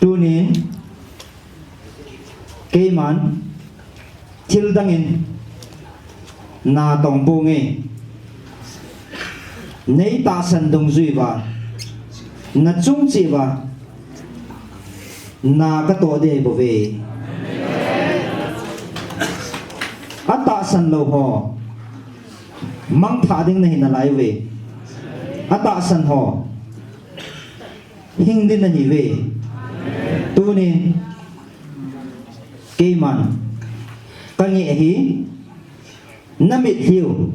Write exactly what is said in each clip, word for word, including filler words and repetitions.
Tunin keiman thil dangin na tong ponge, nei tahsan dungjui uva, na chung cheh uva na ka toh ding bou ve. Atahsan lou ho mangthah ding nahi nalai uve. Atahsan ho hing ding nahi uve. Tunin keiman ka ngeh hi, na mitlhi u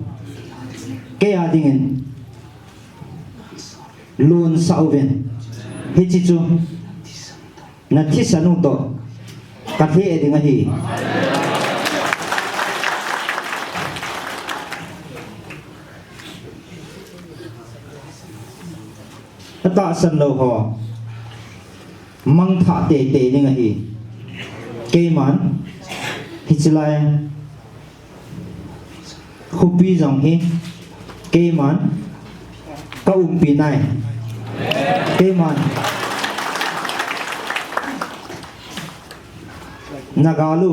kei a dingin lonsah uvin. Hiche chu na thisan u toh ka lheh ding ahi. Atahsan lou ho mangthah teitei ding ahi. Keiman hiche lai khopi jong hi keiman ka umpi nai. Keiman na gal u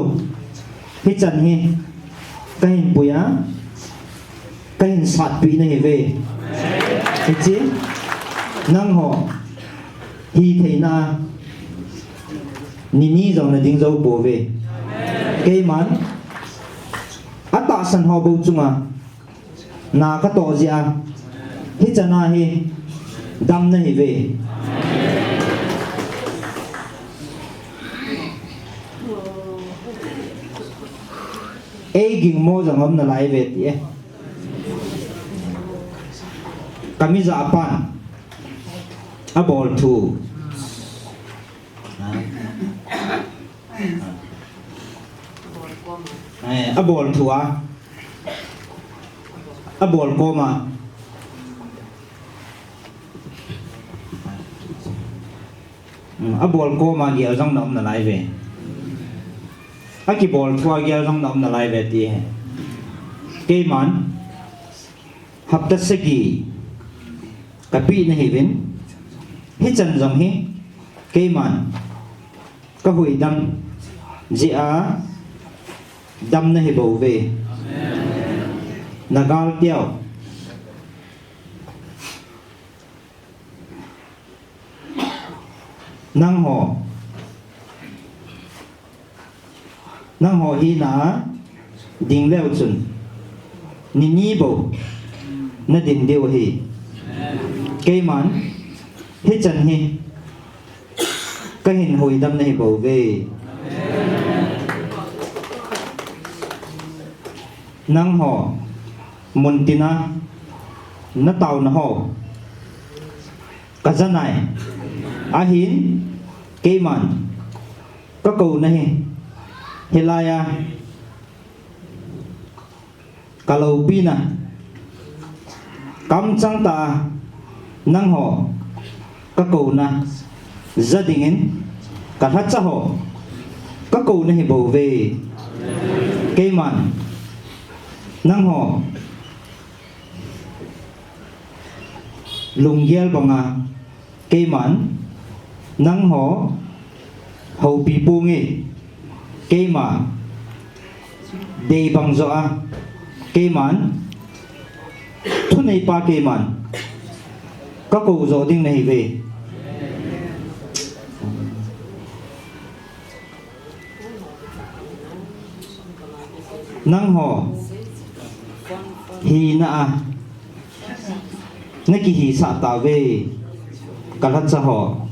hichan hi ka hin pui a, ka hin satpi nahi uve. Hiche nangho hitheina ni ni jong na ding jou pouve. Keiman atahsan ho bou chunga na ka toh jeh a, hichan a hi dam nahi uve. Ei gingmo jong um nalai uve ti e. Ka mi ja pan abol thu. Eh, abol thu a. Abol koma. Hmm, abol koma gel jong na um nalai uve. Akibol thu a gel jong na um nalai uve ti e. Keiman hapta sagi ka pe nahi uvin. Hichan jong hi keiman ka huhdoh dam jeh a dam nahi bouve. Na gal teu. Nangho, nangho hina a ding leu chun, ni ni bou na ding diu ahi. Keiman hichan hi ka hin huhdoh dam nahi bouve. Nangho muntina na taona ho ka ja nai. Ahin keiman ka kouna hi, hilai a ka loupina, kamchang tah a nangho ka kouna ja dingin ka lhacha ho ka kou nahi bouve. Keiman nangho lunggel banga keiman nangho houpi ponge. Keima dei bang joh a keiman thuneipa keiman ka kou joh ding nahiuve. Nangho hina a na kihisah tauve, ka lhacha ho.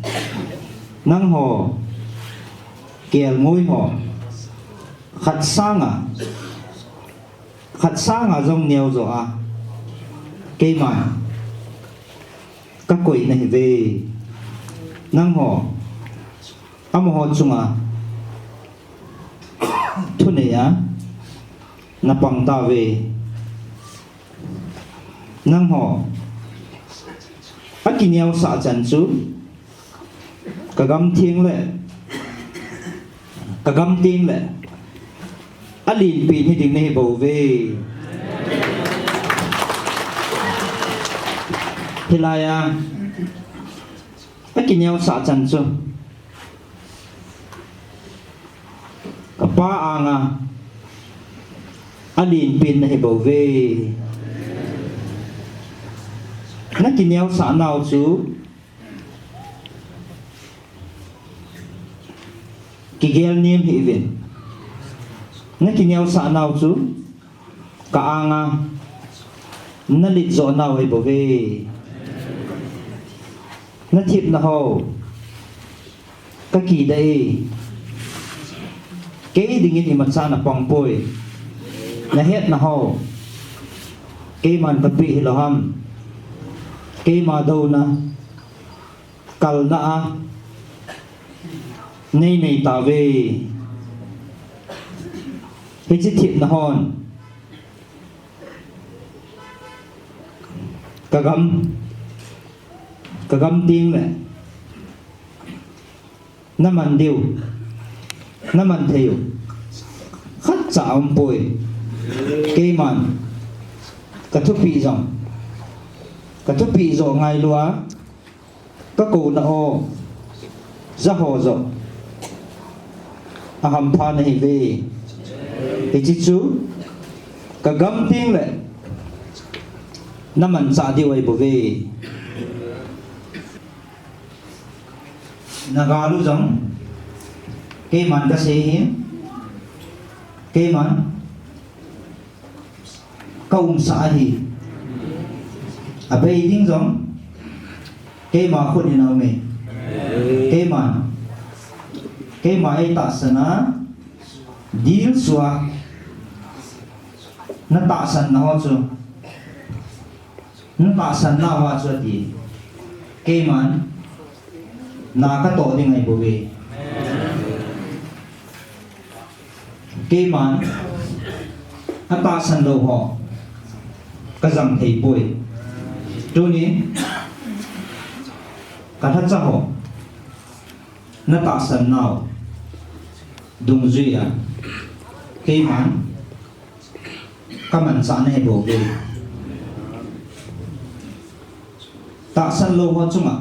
Nangho kelngoi ho khat sanga, khat sanga jong neo joh a keiman ka koi nahiuve. Nangho amaho chunga thunei a na pang tauve. Nangho akineosah chan chu ka gam theng le ka gam teng le alenpen hi ding nahi bouve. Hilai a akineosah chan chu Pa anga alen pen nahi bouve. Nakineosah nau chu kigel nem hih uvin. Nakineosah nau chu ka anga nalet joh nau ahi bouve. Nathepna ho kakida e. Kei dingin imacha napang poi. Nahetna ho keiman kapeh hilou ham. Keima douna kalna a nei nei tauve. Hiche thepna hon ka gam, ka gam teng le naman diu, naman thei u khatcha aumpoi. Keiman ka thupeh jong, ka thupeh joh ngailua, ka kouna o jaho joh ahampha nahiuve. Hiche chu ka gam teng le namanchah diu ahi bouve. Nagal u jong keiman kasei hin, keiman kaumsah ahi. Abei ding jong keima khut in aume. Keiman, keima eitahsan a, dilsua, natahsan nau chu, natahsan nau a chu ati. Keiman na katoh ding ahi bouve. Keiman atahsan lou ho kajang thei poi. Tuni kalhacha ho natahsan nau dungjuia keiman kamanchah nahi bouve. Tahsan lou ho chunga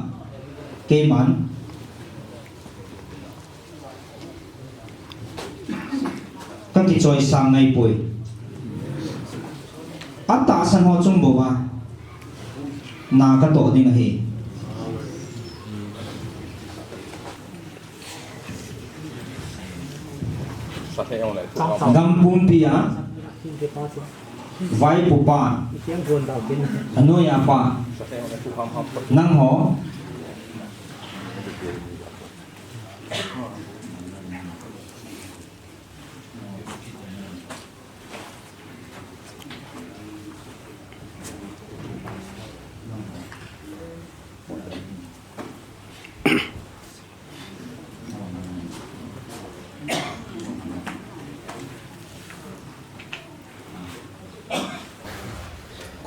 keiman kakichoisang ngai poi. Atahsan ho chung bouva na katoh ding ahi. Gam pumpi a vaipopa, anoiya pa, nangho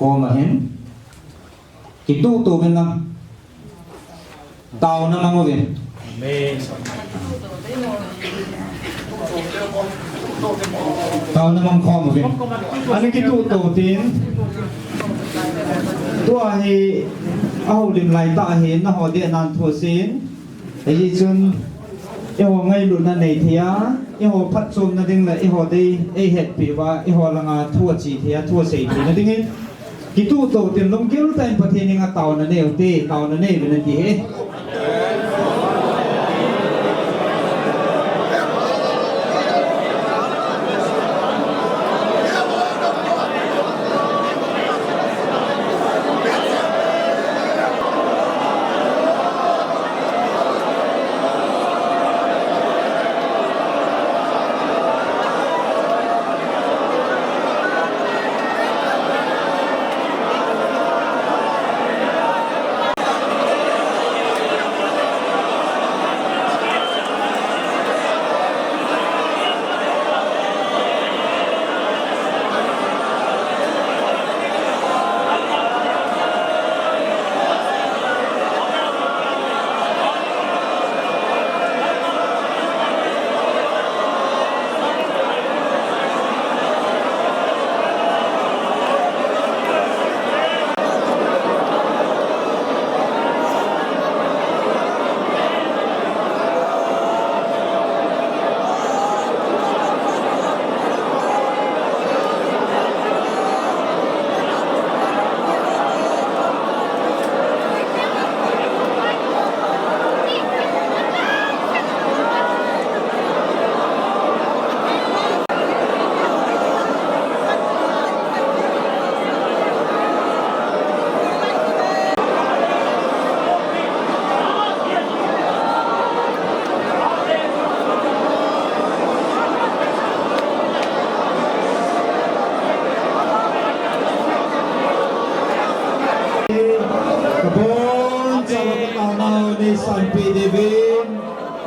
koma hin kituhtuh uvin lang, taona mang uvin. Taona mang khom uvin. Ana kituhtuh tin, tua hi ahoulim lai tah ahin, nangho deh nan thu ahin. Hijeh chun eiho ngailutna nei thei a, eiho phatchomna ding le eiho dei eihetpeh uva, eiho langa thu ache thei a, thu asei theina dingin kituhtuh tin, lunggil tah in Pathen henga taona nei ute, taona nei uvin ati e.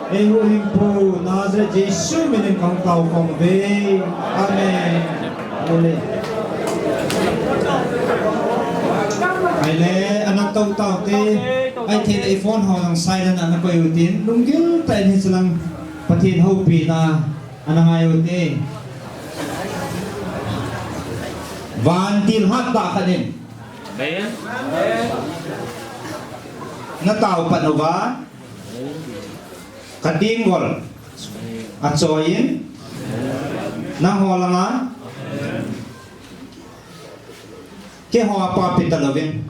Ei huhhingpu Nazareth Jesu minin kahung tao khom uve. Amen. Amen. Ahile, ana tou taute. Ahithei le i phone ho jong silent a ana koi utin. Lunggil tah in hiche lang Pathen houpina ana ngai ute. Vantil hat tah khat in. Amen. Na tao pan uva. Ka tenggol a choi in, nangho langa keiho a pa pe talouvin,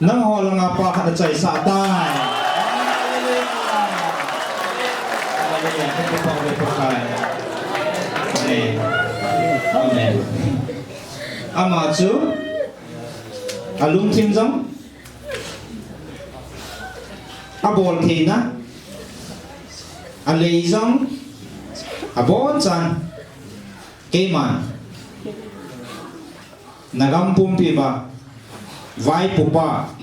nangho langa pa khat a choisah tai. Hallelujah. Hallelujah. Ka kipah uve Pakai. Amen. Amen. Ama chu alungthim jong, abol theina, alei jong, abonchan, keiman, nagam pumpi uva, vaipopa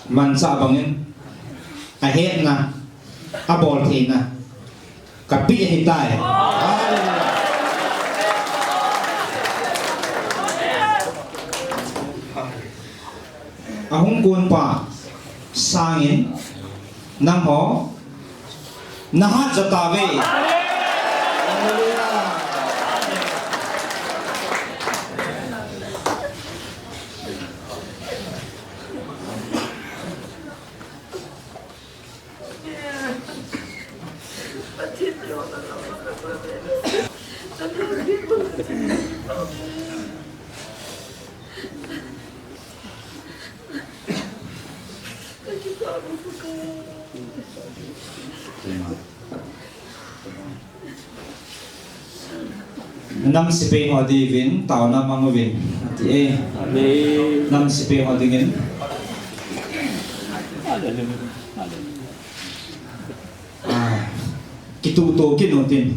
manchah bangin, ahetna, abol theina, kapeh ahitai. Ahung gonpa sangin nangho nahat jo tauve. Nam sepai ho diuvin taona mang uvin, ati e. Amen. Nam sepai ho dingin. Hallelujah. Hallelujah. Ah, kituhto kit utin.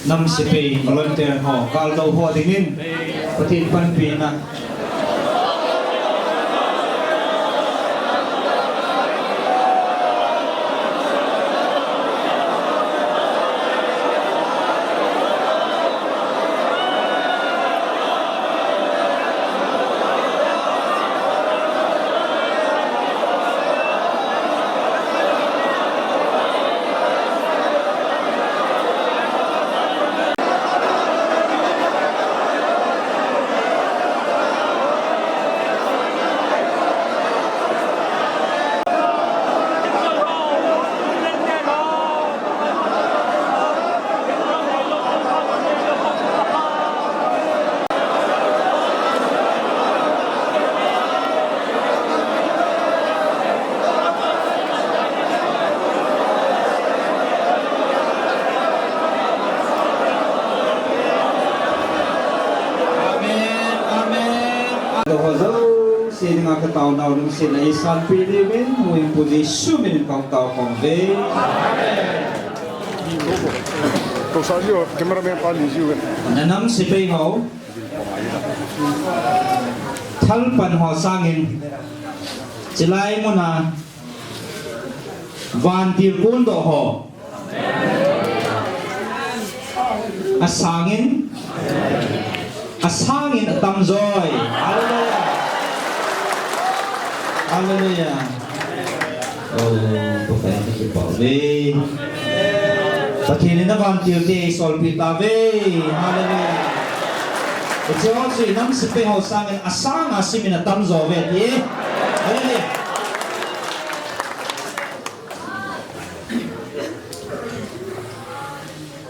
Nam sepai volunteer ho, kaldou ho dingin. Pathen panpina. Amen, amen. Ado ho jouse dinga kataonau lungsetna eisanpeh diuvin, Huhhingpu Jesu minin kahung tao khom uve. Amen. Tou sa jiu, cameraman pa ni jiu. Nanam sepai ho. Thalpan ho sangin, chulai muna vantil kondoh ho asangin, asangin atamjoi. Hallelujah. Hallelujah. Oh, Pakai, kakipah uve. Pathen in na vantil te eisolpeh tauve. Hallelujah. Hiche ho chu inam sepai ho sangin asanga simin atamjo uve ti. Hallelujah.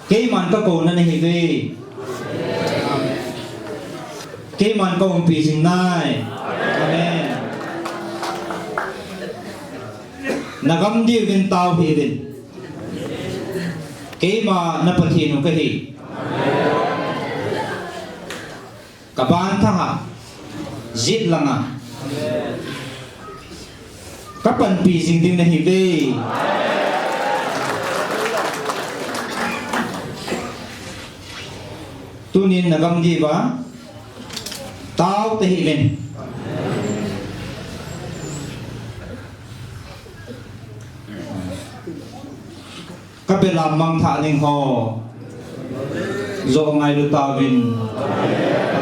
Keiman kakouna nahiuve. Keiman kaumpi jing nai. Amen. Nagam diuvin tao hih uvin. Keima na Pathen u kahi. Kaban thaha jet langa kapanpi jing ding nahiuve. Tunin nagam diuva tao tahih uvin. Kabelam mangthah ding ho. Jo ngailu tauvin.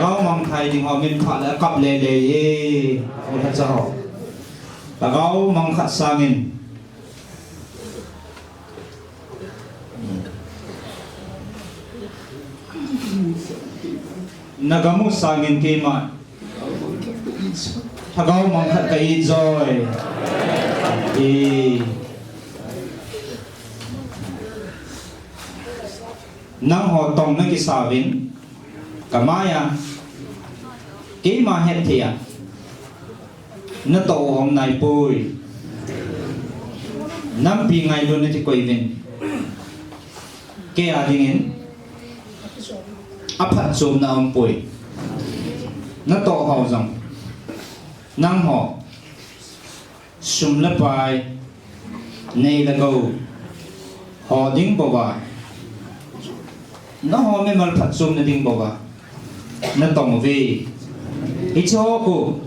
Lhagao mangthah ding ho min phat le kap lele e. Ol hacha ho. Lhagao mang khat sangin. Nagamu sangin keima. Lhagao mang khat ka it joi. E. Nangho tong na kisa uvin. Kamai a. Keima hetthei a. Natoh u um naipoi. Nampi ngailu nati koi uvin. Kei a dingin. Aphatchomna umpoi. Natoh ho jong. Nangho. Sum le pai. Nei le gou. Ho ding bouva. Nangho mimal phatchomna ding bouva. Natong uve. Hiche ho khu.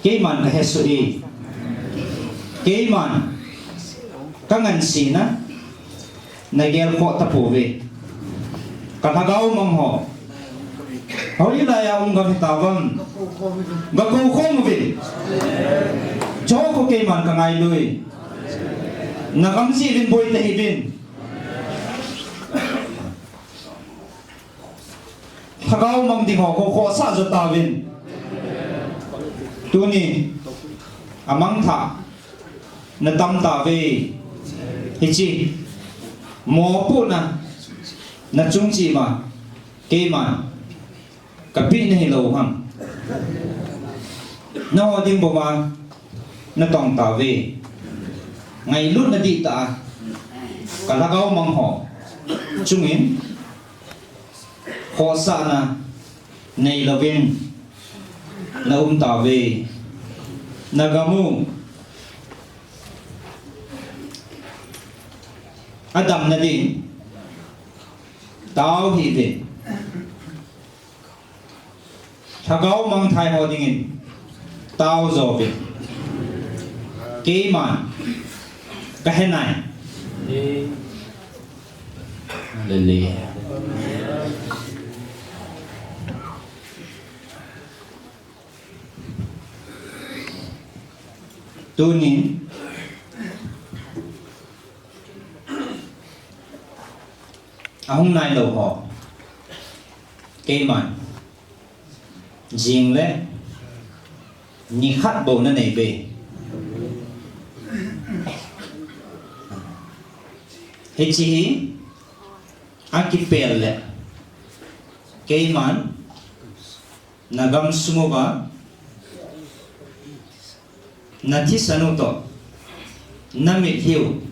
Keiman kahesoh e. Keiman. Kangansena. Nagel khoh tapouve. Ka lhagao mang ho. Hoilai a um gam hitauvem. Gakou khom uve. Hiche ho khu keiman kangailu e. Nagam jeh uvin boi tahih uvin. Lhagao mang ding ho, ho, ho khohsah jo tauvin. Tuni, amangthah, natam tauve. Hiche, mopohna, nachung cheh uva, keiman, kapeh nahilou ham. Nangho ding bouva, natong tauve. Ngailutna dihtah a, ka lhagao mang ho, chungin, khohsahna neilouvin naum tauve. Nagam u adamna din tao hih uvin. Lhagao mangthah ho dingin tao jo uvin. Keiman kahe nai. Hallelujah. Tunin ahung nailou ho. Keiman. Jing le. Nikhat bou nanei uve. Hiche hi. Akipel le. Keiman. Nagam sung uva. Nathisan u toh. Namitlhi u.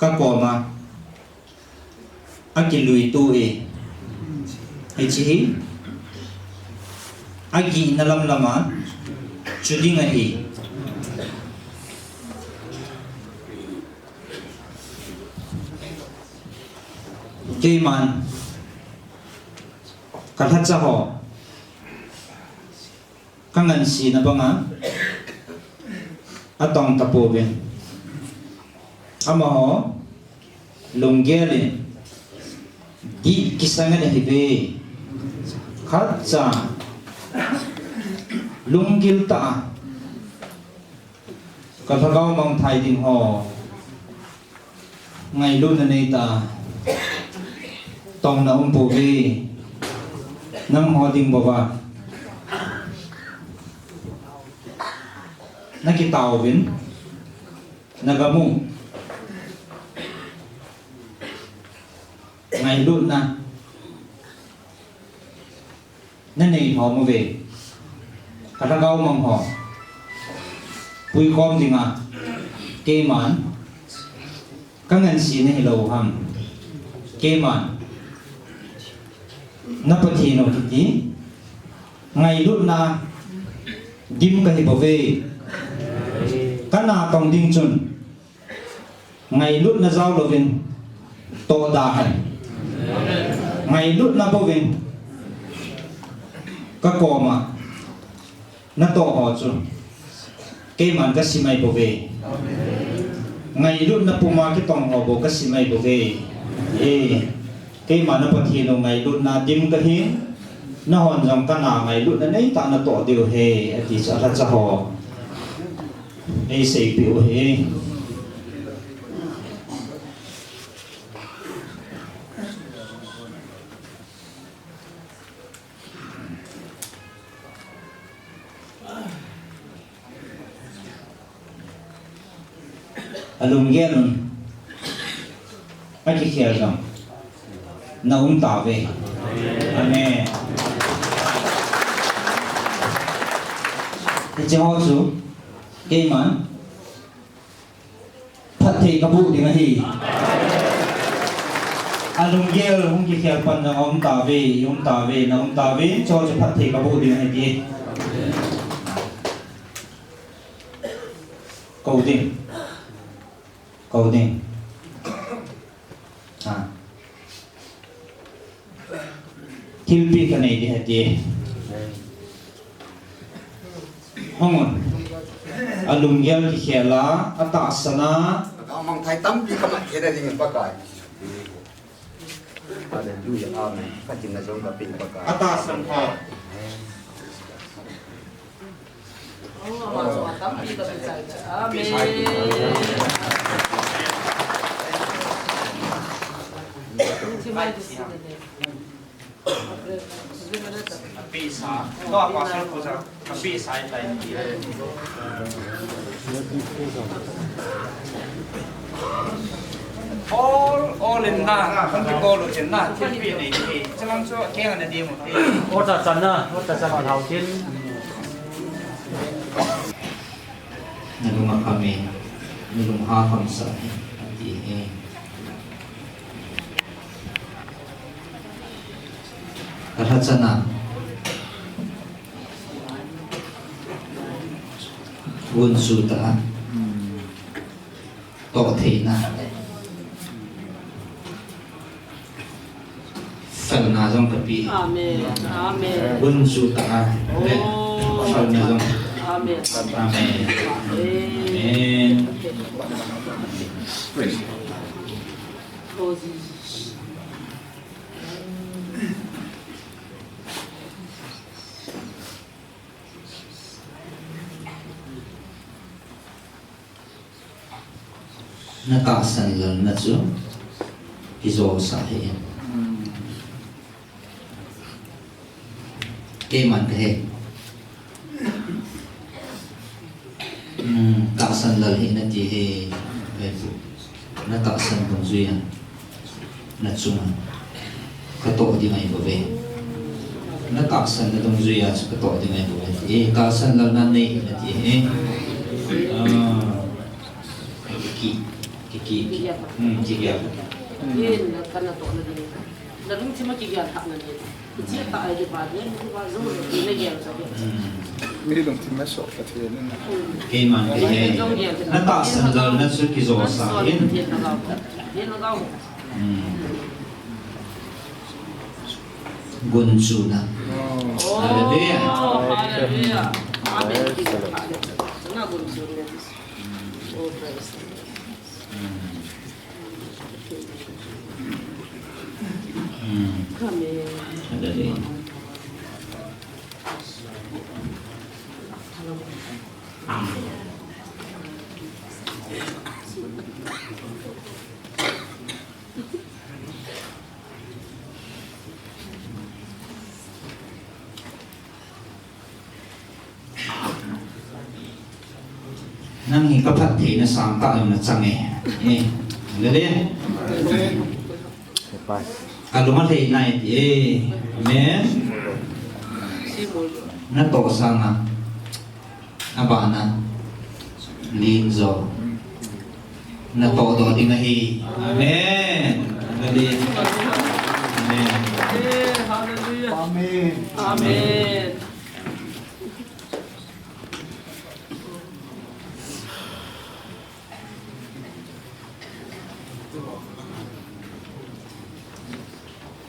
Kakoma. Akiluitu e. Hiche hi. Agihna lamlam a. Chu ding ahi. Keiman. Ka lhacha ho. Kangansena banga atong tapouvin. Amaho lunggel in dih kisang in ahiuve. Khatcha lunggil tah a Ka lhagao mangthai ding ho. Ngailutna neitah a. Tongna umpouve. Nangho ding bouva. Nakitaovin. Nagamu. Ngailutna. Nanei lhom uve. Ka lhagao mang ho. Puikhom dinga. Keiman. Ka ngansena hilou ham. Keiman. Na Pathen u kiti. Ngailutna. Dim kahi bouve. Ka natong ding chun. Ngailutna jaolouvin toh da hen. Ngailutna bouvin ka koma natoh ho chu keiman kasimai bouve. Ngailutna puma kitong ho bou kasim ahi bou ve. E, keima na Pathen u ngailutna dim kahi. Nahon jong kana ngailutna neitah natoh diu ahi, ati chu alhacha ho eiseipeh u ahi. Alunggel un akikhel jong naum tauve. Amen. Hiche ho chu keiman phatthei kaboh ding ahi. Alunggel hung kikhel pan jong aum tauve, aum tauve, naum tauve, hiche ho chu phatthei kaboh ding ahi ti. Kou ding. Kou ding. Ha. Thilpeh kanei ding ahi ti. Hung un. Alunggel kikhel a, atahsan a. Kamang thei tampi kamat thei ding Pakai. Hallelujah. Amen. Kachinna jong kapeh Pakai. Atahsan ho. Amen. All, all in na, kan ti ko lo chin na, thilpeh nei ti. Chalang chu keng na di mo ti. Ota chan na, ota chan hau tin. Nalung akham e, nalung ha kham sah e, ati e. Kalhacha na. Gunchu tah a. Toh theina. Felna jong kapeh. Amen. Amen. Gunchu tah a. Amen. Oh. Felna jong. Amen. Amen. Amen. Amen. Oh, Jesus. Na tahsan lalna chu kijosah hih in. Keiman kahe. Hmm, tahsan lal hih nati hi, na tahsan dungjui a, na chunga katoh ding ahi bouve. Na tahsan na dungjui a chu katoh ding ahi bouve. Tahsan lalna nei nati hi. Ah, ki, ki, ki, hmm, ki, ki. Na lungthim a kigel thah na nei. Hiche tah a kipa ding, kipa jong le kigel sa ding. Mi lungthim a soh Pathen in. Keiman kei he. Na tahsan lalna chu kijosah in. Pathen lhagao. Pathen lhagao. Hmm. Gunchuna. Oh. Hallelujah. Hallelujah. Amen. Kigel thah le. Na gunchuna. Oh, praise the Lord. Hmm. Hmm. Amen. Hallelujah. Nang hi kaphattheina sangtah jong nachang e. Eh, hallelujah. Kalung alhai nai ti e. Amen. Natoh sanga, abana, len jo. Natoh doh ding ahi. Amen. Hallelujah. Amen. Amen. Amen.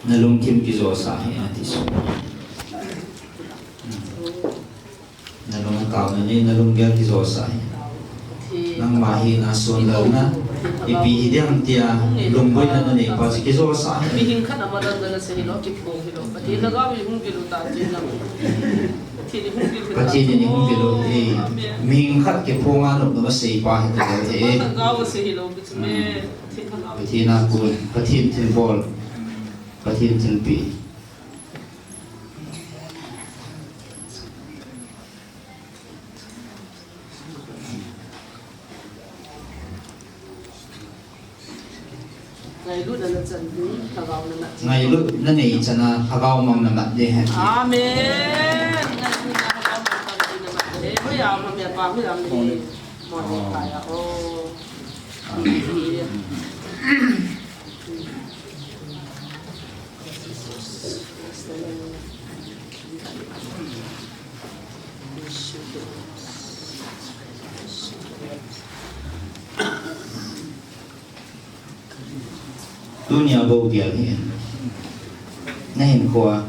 Na lungthim kijosah hih in ati chu. Na lung atao na nei, na lunggel kijosah hih in. Nangma hi na sonlelna ipi hi diam tia lungboina nanei pa chu kijo sa hi. Mihing khat a madan na sei lo, kiphong hi lo. Pathen lhagao hi hung vil u ta tin na. Pathen hi hung vil u ta. Pathen hi hung vil u hi. Amen. Mihing khat kiphong a nop na sei pa hi ta lo hi. Lhagao sei hi lo, bichu me. Pathen lhagao. Pathen a kun, Pathen thilbol, Pathen thilpeh. Ngailutna na chan ding, lhagao na mat. Ngailutna nei chan a lhagao mang na mat ding ahi. Amen. Ngailutna lhagao mang na mat ding na mat ding. Hoiya, mami apa, hoiya, mami. Mo ni kaya, oh. Amen. Tunia bou gel hi. Na hinkho a.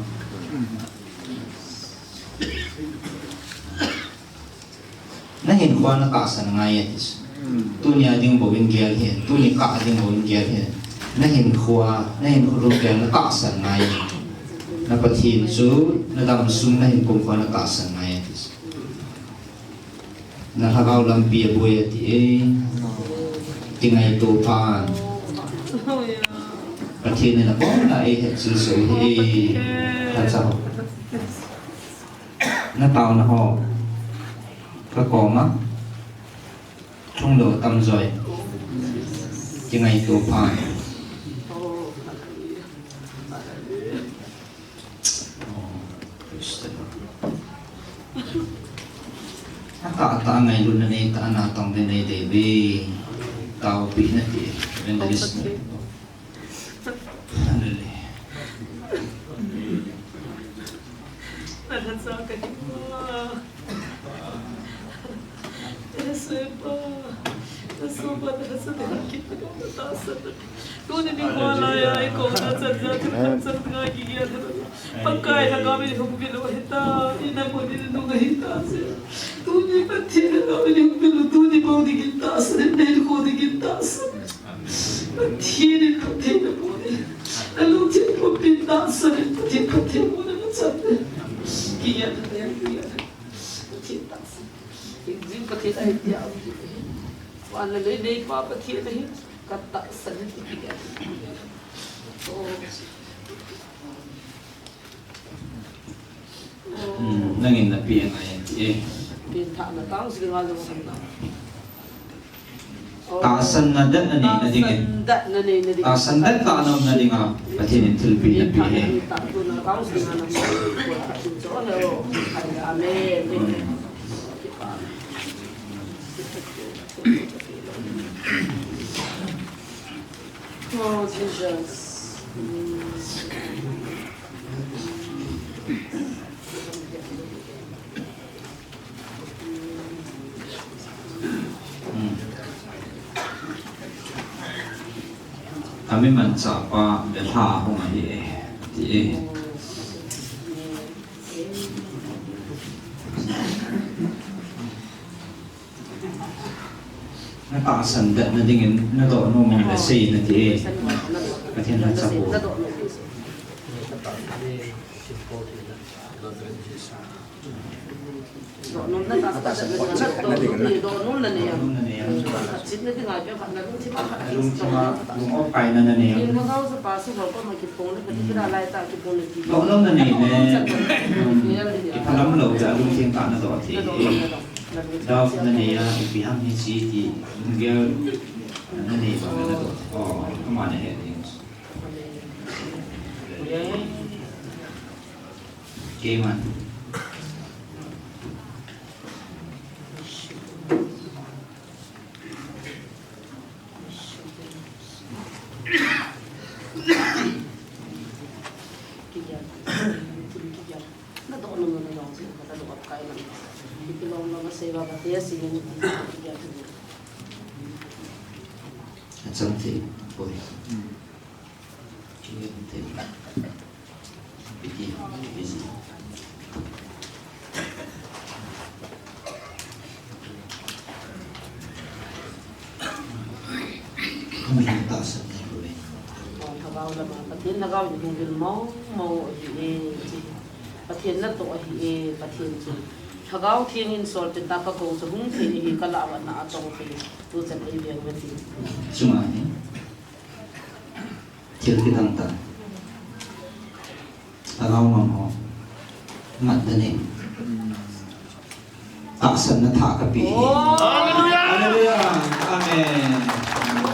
Na hinkho a na tahsan ngai ati. Tunia ding bou in gel hi. Tuni kah ding bou in gel hi. Na hinkho a, na hinkho lungkeng na tahsan ngai. Na Pathen chu, na damsung na hinkho a na tahsan ngai ati. Na lhagao lampi a boi ati e. Kingaito phan. Pathen in abon a eihetchet so hi. Tha chao. Na taona ho. Ka koma. Thung lo tam joi. Kingaito phan. Ata, ata ngailutna nei ta, ana tong de nei de ve. Taopi na ti, evangelist. Hallelujah. Tuni ni mo la ya, i ko na chan ja, chan chan ngai ki ya. Pakai lhagao in hung vil u hita, ina mo ni nung hita se. Tuni Pathen lhagao in hung vil u, tuni bou dingin tahsan, nei kho dingin tahsan. Pathen in Pathen na bou ni. Na lungthim pumpi tahsan in Pathen, Pathen mo na na chan. Ki ya, ki ya. Pathen tahsan. Jing Pathen ahi tia. Wan la nei nei pa Pathen ahi. Ka tahsan in ki ya. Oh. Hmm, nangin na pi angai e. Pi tha na tang si nga lo san na. Oh. Tahsan na dat na nei na ding e. Tahsan dat na nei na ding. Tahsan dat ta nom na ding a. Pathen in thilpeh na pi e. Ta tu na tang si nga na. Chu chu he o. Amen. Hmm. Oh, Jesus. Ami manchah pa belha hung ahi e, ti e. Na tahsan dat na dingin na doh nom le sei na ti e. Pathen na chapo. Doh nom na tahsan dat na, doh nom na nei. Doh nom na nei. Chin na ti ngai pe khat na lungthim a khat. Lungthim a, lung-op kai na na nei. Kin na gau sa pa su ba ko ma ki pon na ka ti kira lai ta ki pon na ti. Doh nom na nei ne. Iphalam lo ja lungthim ka na doh ti. Doh na nei a, ipi ham hiche ti, lunggel na nei bang na doh. Oh, ama na he ding. Keiman. Na doh nom na jong chu, ka ta doh kai lang. Ipi long long a sei ba ka te si ni ti ki ya tu. Achang thei, poi. Ki ya thei. Ipi, ipi. Pathen Lhagao in hung vil mong mong ahi e. Pathen natoh ahi e, Pathen chu. Lhagao Theng in solpeh ta, ka gong chu hung thei ahi, ka lah uva na atong thei. Tuchan ei veng uve ti. Chunga hi. Thil kidang tah. Lhagao ngam ho. Mat dan e. Tahsanna thah kapeh e. Oh. Hallelujah. Hallelujah. Amen.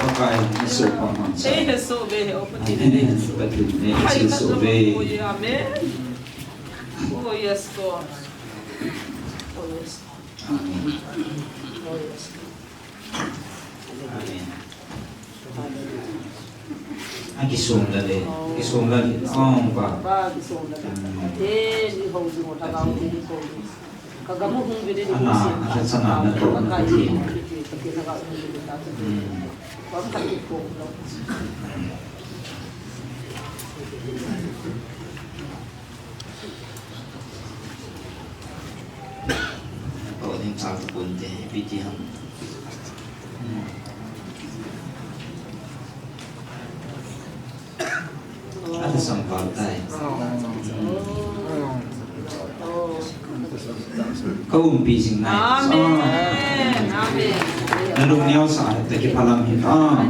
Pakai, na soh pha man sa. Ei, na soh ve, he, oh, Pathen, Amen. Pathen, na soh ve. Oh, yeah, amen. Oh, yes, God. Oh, yes. Amen. Oh, yes. Amen. Akisong lale, kisong lale. Oh, pa. Pa, kisong lale. Hmm. Eh, ni ho, ni ho, Lhagao Theng in ko. Ka gam u hung vil in. Ana, asa sana na to, na Pathen. Pathen Lhagao hung vil ta. Hmm. Pa, ka ki ko. Tao ding chal tapon te, ipi ti ham. Ata samval tai. Ka umpi jing nai. Amen. Amen. Na lung neo sa ta kiphalam hi. Ah.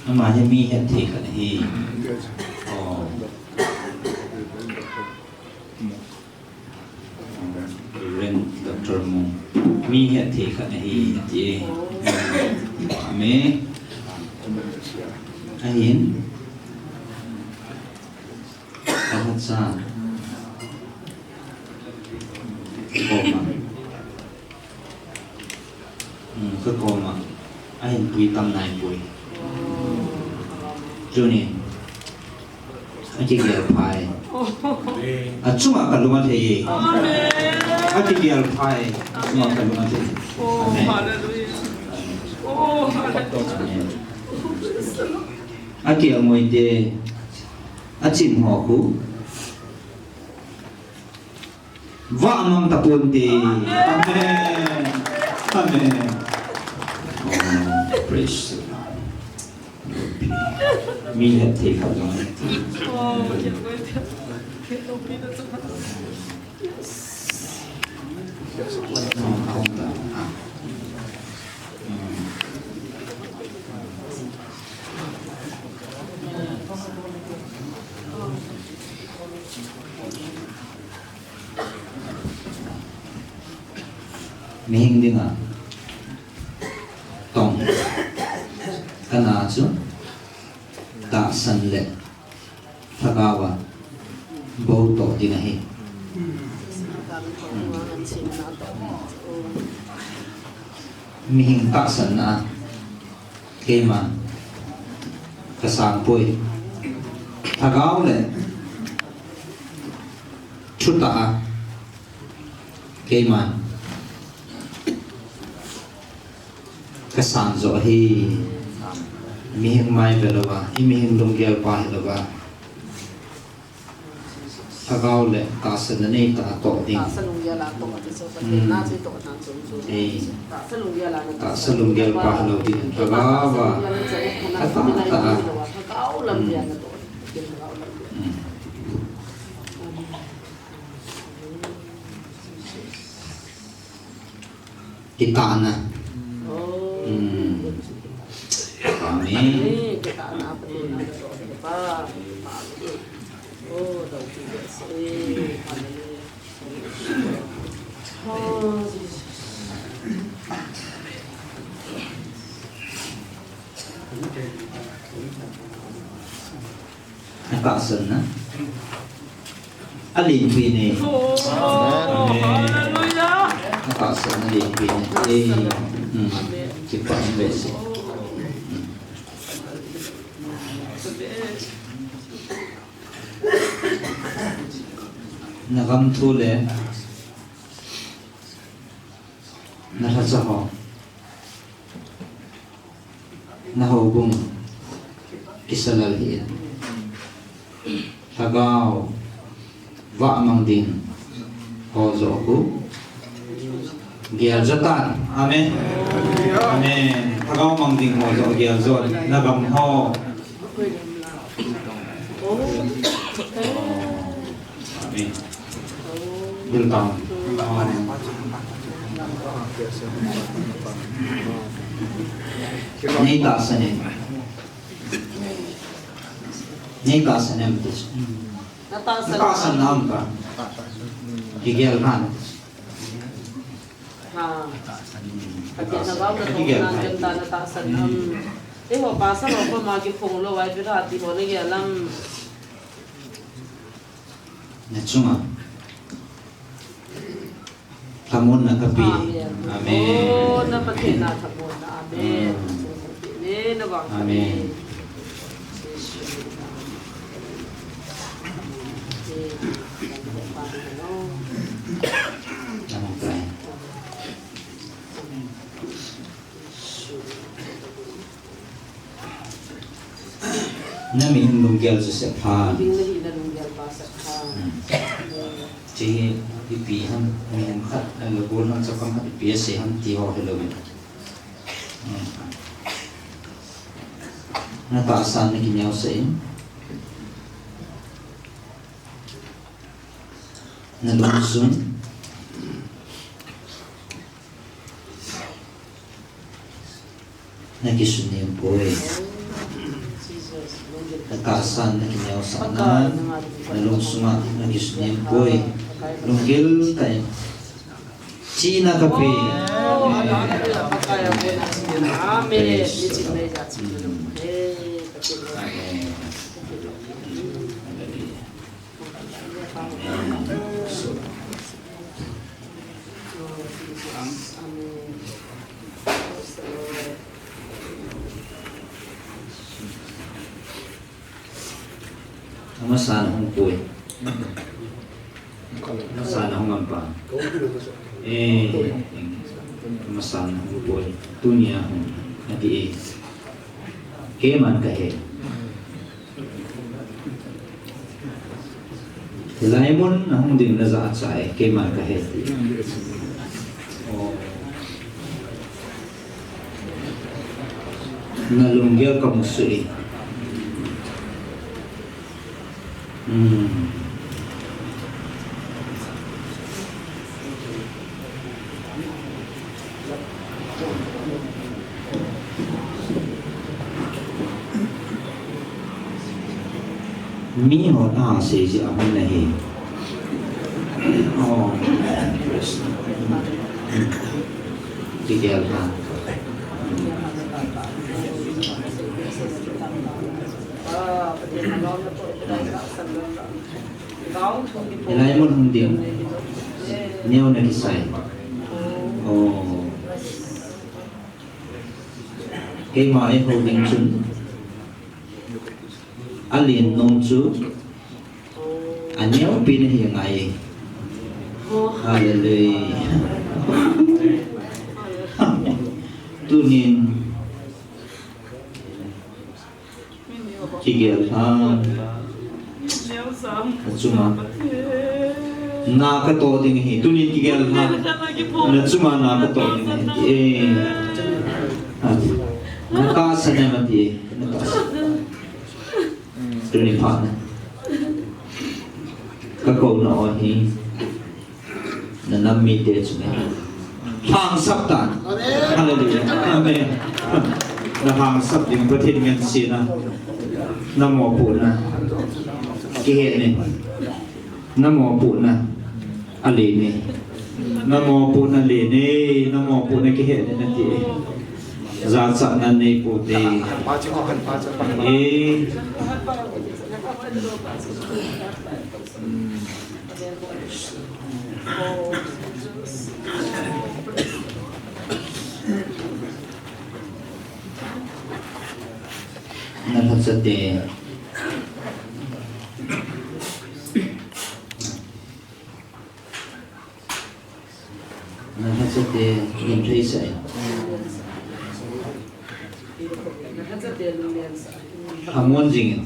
Ama hi mi hetthei khat ahi. Oh. Reverend Doctor Mung. Mi hetthei khat ahi, ati. Amen. Ahin. Ka khat cha. Ka koma. Hmm, ka koma. Ahin pui tam nai pui. Chunin. Akigel phai. Achunga ka lung athei. Amen. Akigel phai. Achunga ka lung athei. Oh, amen. Hallelujah. Oh, hallelujah. Amen. Ati angoi te. Achin ho khu. Vah mang tapon te. Amen. Amen. Oh, praise the Lord. Mi hetthei khat jong. Oh, yes. Mihing dinga tong kana chu tahsan le Lhagao a bou toh ding ahi. Mihing tahsanna a keima ka sang poi. Lhagao le thutah a keima ka sang jo ahi. Mihing mai ve louva, i mihing lunggel pa hi louva. Lhagao le tahsanna neitah a toh ding. Tahsa lunggel a toh ding. Hmm. Ei. Tahsa lunggel pa hilou ding. Lhagao a. Tahsa lunggel a toh ding. Lhagao lam. Hmm. Kitahna. Hmm. Amen. Atahsanna. Alenpen e. Oh, amen. Hallelujah. Atahsanna alenpen e. Amen. Hmm. Amen. Kipa um behseh. Hmm. Amen. Na gam thu le na lhacha ho, na houbung kisa lal hih in. Lhagao vah mang ding ho joh khu gel jo tan. Amen. Amen. Lhagao mang ding ho joh gel jo. Na gam ho. Amen. Dil tang. Nei tahsan in. Nei tahsan em ti. Na tahsan. Na tahsan nam ka. Kigel kan. Ha. Pathen na vang na thong nan dem ta na tahsan nam. Eiho pastor ho koma kiphong lou vai pi ra ti ho na gel lam. Na chunga lhamonna kapeh. Amen. Amen. Oh, na Pathen na lhamonna. Amen. Mm. Amen. Na vang. Amen. Amen. Na mihem lunggel chu sep pha. Ding na hi na lunggel pa sep pha. Hmm. Chi hi ipi ham, mihem khat, eh, lugol ham, chapang khat ipi asei ham ti ho helou in. Hmm. Na tahsan na kineosah in. Na lungsung na kisunem poi. Na tahsan na kineosahna, na lungsunga na kisunem poi. Lunggel tah in. Chihna kapeh. Amen. Praise the Lord. Amen. Hallelujah. Amasa na hung poi. Amasa na hung ampa. Eh, amasa na hung poi. Tunia hung. Ati eh. Keiman kahe. Hilai mun a hung ding na jachat e, keiman kahe ti. Oh. Na lunggel kamu suh e. Hmm. Mi hon asei ji amun ahi. Oh, praise the Lord. Kigel ha. Hilai mun hung ding. Neo na kisai. Oh. Keima eiho ding chun. Alen nom chu. Aneo pen ahi ngai. Hallelujah. Tunin. Kigel ha. Achunga. Na katoh ding ahi. Tunin kigel ha. Nachunga na katoh ding ahi. Eh. Na tahsan em ati. Na tahsan. Tuni phat na. Kakouna ahi. Na nam mite chunga. Lhangsap tan. Hallelujah. Amen. Na lhangsap ding Pathen ngen sina. Na mopohna. Kihe ne. Na mopohna. Alen e. Na mopohna alen e. Na mopohna kihe ne nati e. Jachatna nei poute. Eh. Na lhacha te. Na lhacha te in thei sa e. Lhamon jing in.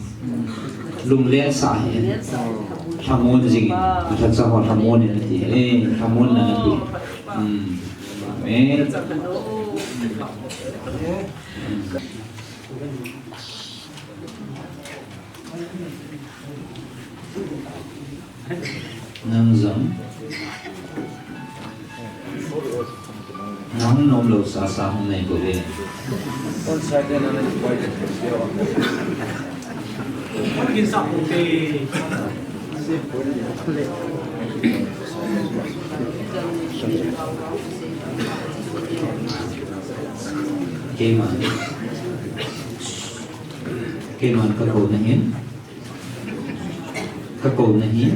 Lungleng sa hi. Lhamon jing in. Lhacha ho lhamon in ati. Eh, lhamon na ati. Hmm. Amen. Nang jong. Nang nom lou sasa hung nei bou ve. Keima. Keiman ka kou na hin. Ka kou na hin.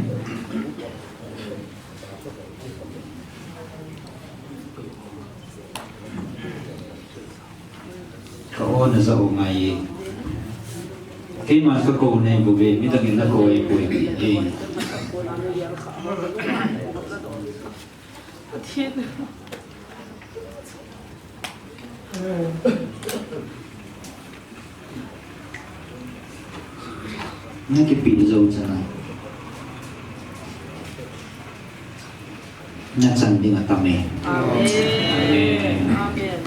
Ka o na ja o ngai e. Keiman ka kou na hin bou ve, midang in na kou e kou e. Na kipe jou chana. Na chan ding atam e. Amen. Amen. Amen. Amen. Amen.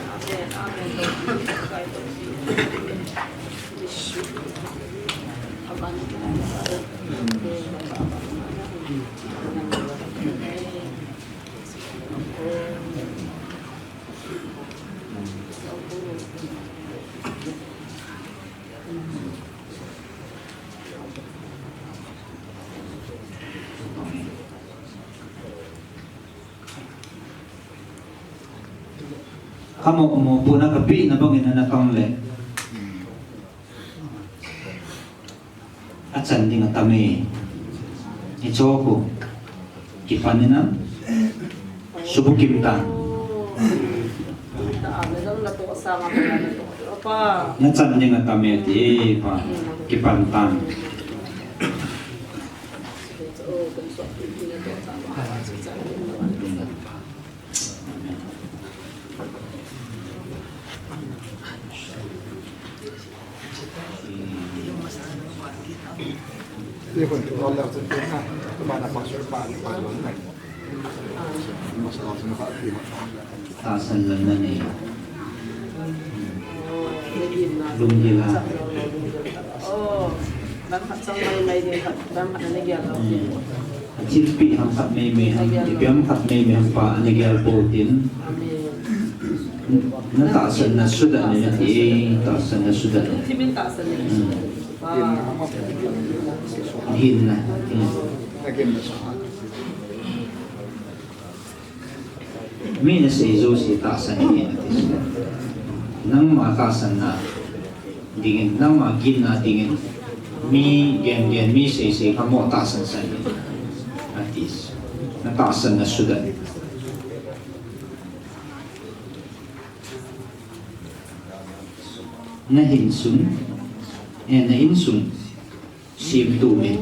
Ka mo mo pu na ka pi na bang in na tong le. A chan ding atam e. I cho ko. Kipan in a. Subu kim ta. Na chan ding atam e ti pa. Kipan ta. Tahsan lou na nei. Lunggil a. Hmm. Thilpeh ham khat meimei ham, ipi ham khat meimei ham pa ana gel pou tin. Na tahsan na sudat in ati, tahsan na sudat in. Hmm. Hinna. Hmm. Mi na sei jouse tahsan in ati. Nangma tahsan na dingin, nangma ginna dingin, mi gengen, mi seisei kha mo tahsan san in ati. Na tahsan na sudat in. Na hinsung, eh, na insung. Sim tu me.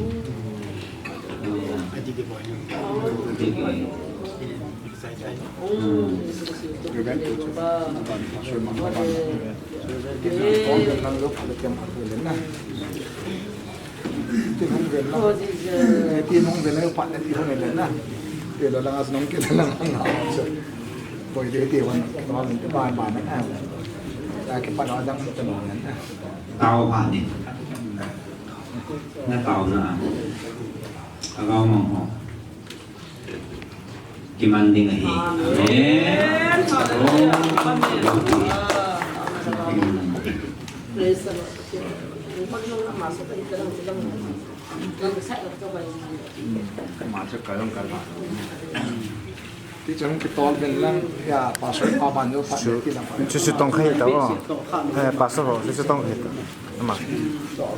Tao pha ni. Na taona. Ka gao mang ho. Kiman ding ahi. Amen. Amen. Praise the Lord. Ti chang kitol ben lang, ya, pastor pa ban yo, pa ti lang. Chu chu tong khai ta o. Eh, pastor ho, chu chu tong khai ta. Ama.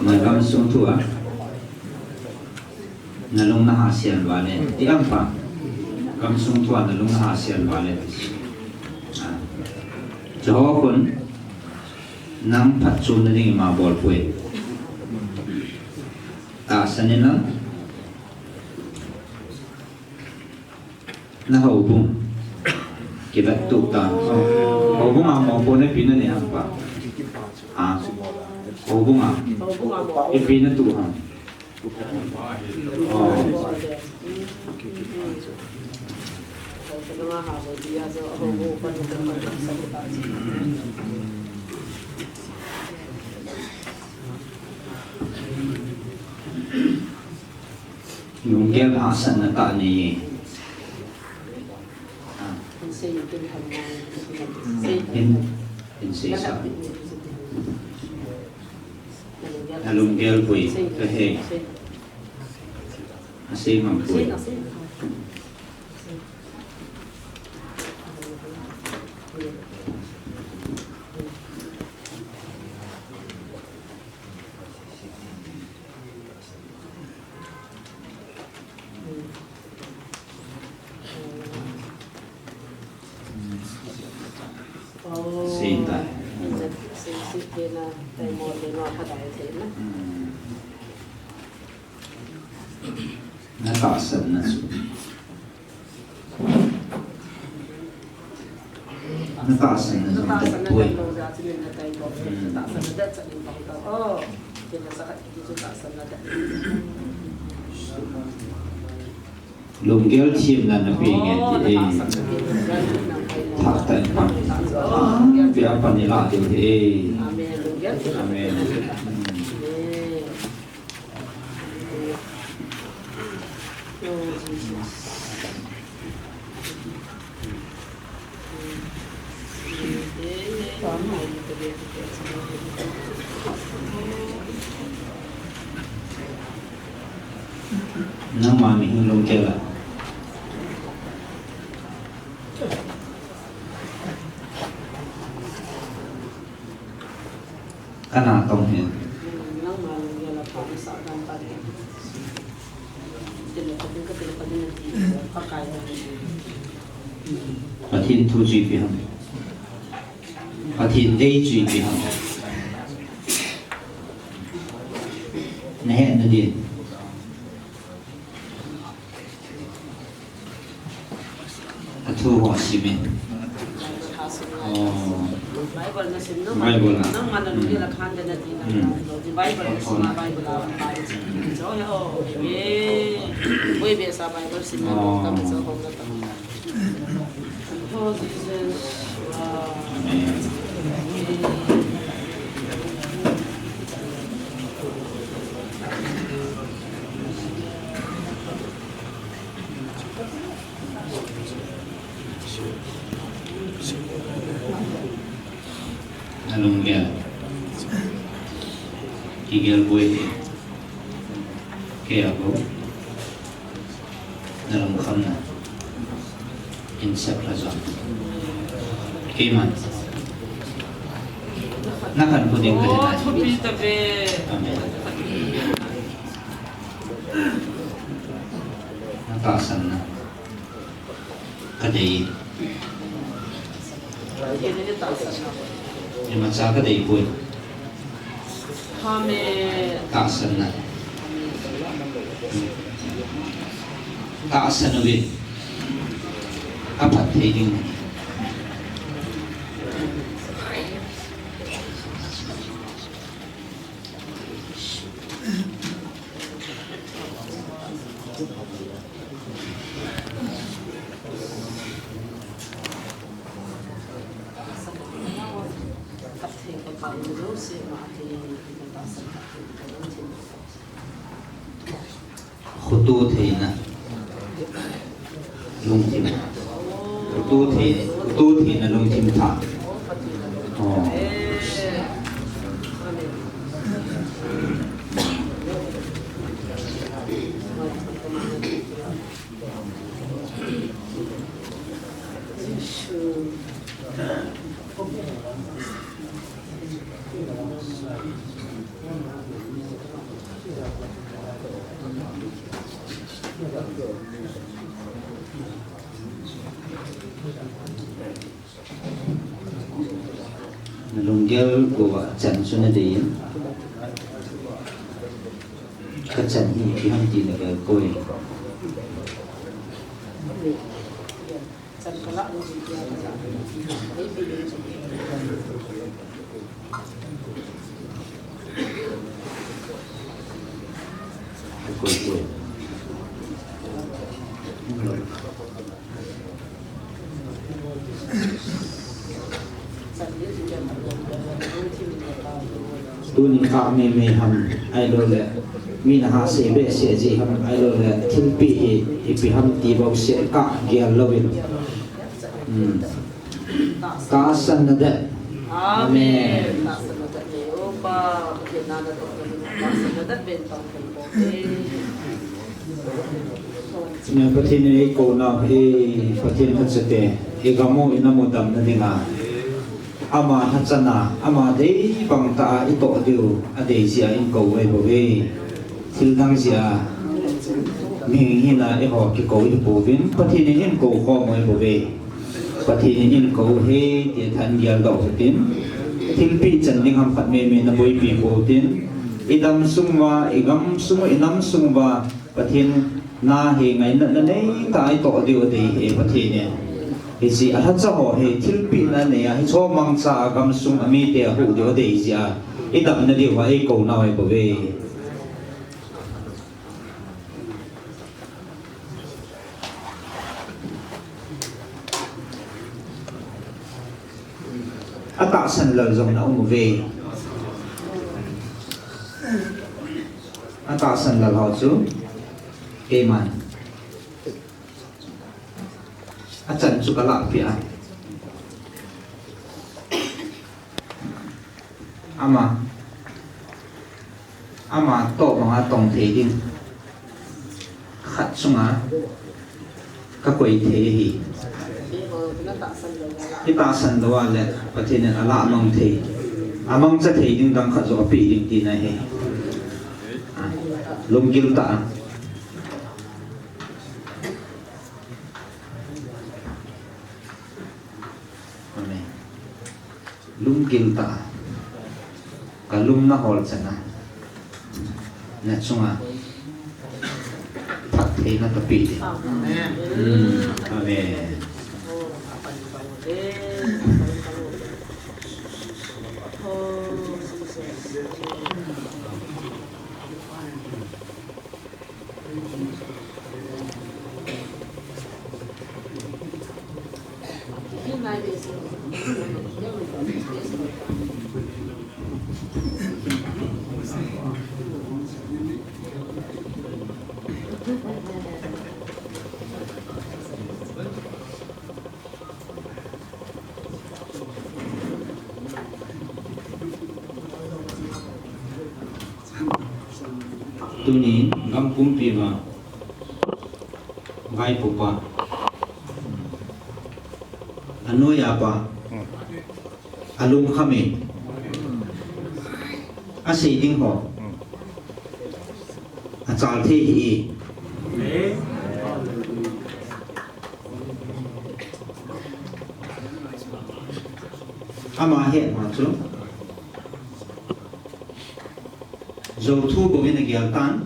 Na gamsung thu a. Na lung na hasian vale. Ti am pa. Gamsung thu a na lung na hasian vale. Ah. Jehovah khun nang phatchomna ding ima bol poi. Tahsan in lang. Na houbung. Kilat tu ta. Houbung a mopo na pi na ne ham pa. Ha. Houbung a. Ipi na tu ham. Oh. Lunggel hahsatna tah nei. In, in seisa. Na lunggel poi, ka he. Asei ngam poi. Sita. Na tahsanna chu. Na tahsanna chu. Na tahsanna chu. Lunggel themna na pe nge ti e. Thah tah in pan. Pe a pan ni la ti e. Amen. Nangma mihing lungkela. Kana tong hin. Pathen thu chu ipi ham. Pathen dei chu ipi ham. Na hetna din. Athu ho sim e. Oh. Bible na sim no. Bible na. Nangma na lungkela khan de na ti na. Hmm. Bible na sim a Bible a. Oh, eh. Bible sim na. Oh. Na lunggel. Kigel boi. Kei a bou. Na lungkham na. In sep la jong. Keiman. Na khankho ding ka hina. Amen. Na tahsanna. Ka dei. Imacha ka dei poi. Tahsanna. Tahsan uvin. Ka phatthei ding. Khutu theina. Lungthim. Khutu thei, khutu theina lungthim thah. Oh. Na lunggel bou a chan chu na dei in. Ka chan hi ipi ham ti na gel poi. Tuni kah meimei ham, ahilouleh mi na ha sei behseh ji ham, ahilouleh thilpeh hi ipi ham ti bouseh kah gel louvin. Hmm. Tahsan nadet. Amen. Tahsan nadet. Pathen in eikou nau hi, Pathen lhacha te, igam u ina mudam na dinga, ama lhacha na, ama dei bang tah a itoh diu adei jeh a eikou u ahi bouve. Thil dang jeh a, mihing hina eiho kikou hi pouvin, Pathen in eikou khom u ahi bouve. Pathen in eikou u ahi ti tha in geldoh u hitin, thilpeh chan ding ham khat meimei na boipi pou hitin, idam sung uva, igam sung uva, inam sung uva, Pathen na hi ngaina na nei tah a itoh diu adei e Pathen in. Hiche a lhacha ho hi thilpeh na nei a, hiche mangcha a gamsung a mite ahuh diu adei jeh a, idam na diu a eikou nau ahi bouve. Atahsan lal jong na um uve. Atahsan lal ho chu keiman achan chu kalah peh a. Ama, ama toh banga tong thei ding khat chunga kakoi thei ahi. Itahsan lou a le Pathen in alah mang thei, amangcha thei ding dang khat joh apeh ding tina ahi. Lunggil tah a. Amen. Lunggil tah a. Kalung na hol chan a, na chunga phattheina tapeh ding. Amen. Hmm. Amen. Tuni gam pumpi uva vaipopa, anoiya pa, alungkham in asei ding ho achal thei hih e. Ama hetna chu Jou thu bou in agel tan.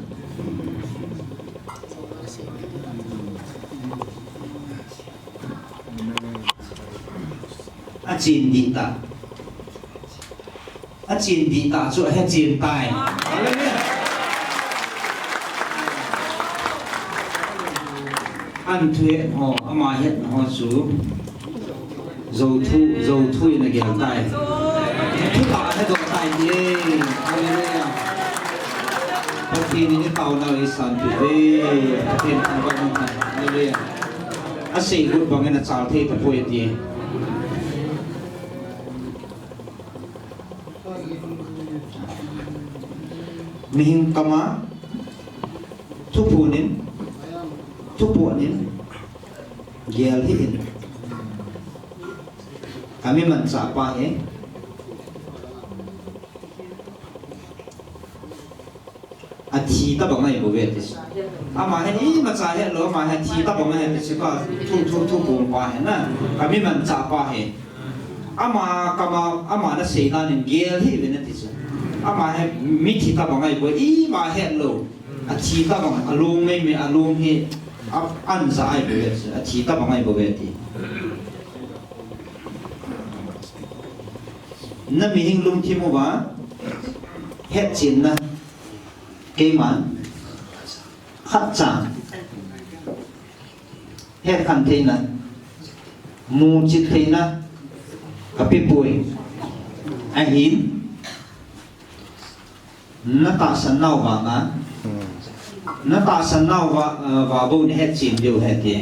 Achen dih tah. Achen dih tah chu ahe chen tai. Hallelujah. An thuhet ho, ama hetna ho chu. Jou thu, jou thu in agel tai. Thutah ahedoh tai ti e. Hallelujah. Pathen in itaonau eisanpeh uve. Pathen thangvah in um hen. Hallelujah. Asei lut bang in achal thei tapoi ti e. Mihing kama thuphon in, thuphon in, gel hih in. Kami manchah pa hi athi tabang ahi bouve ti chu. Ama hi imacha hetlou, ama hi athi tabang ahi ti chu, ka thu, thu, thuphon pa hi na. Kami manchah pa hi. Ama kama, ama nasei dan in gel hih uvin ati chu. Ama hi mithi tabang ahi bou, ima hetlou. Athi tabang, alung meimei, alung hi A, an ja ai bou ve, a thi tabang ai bou ve ti. Na mihing lungthim uva, hetchenna, keiman, khatcha, hetkhen theina, muchet theina, ka pe poi, ahin, Na tahsan nau vanga. Na tahsan nau va, eh, va bou na hetchen diu ahi ti.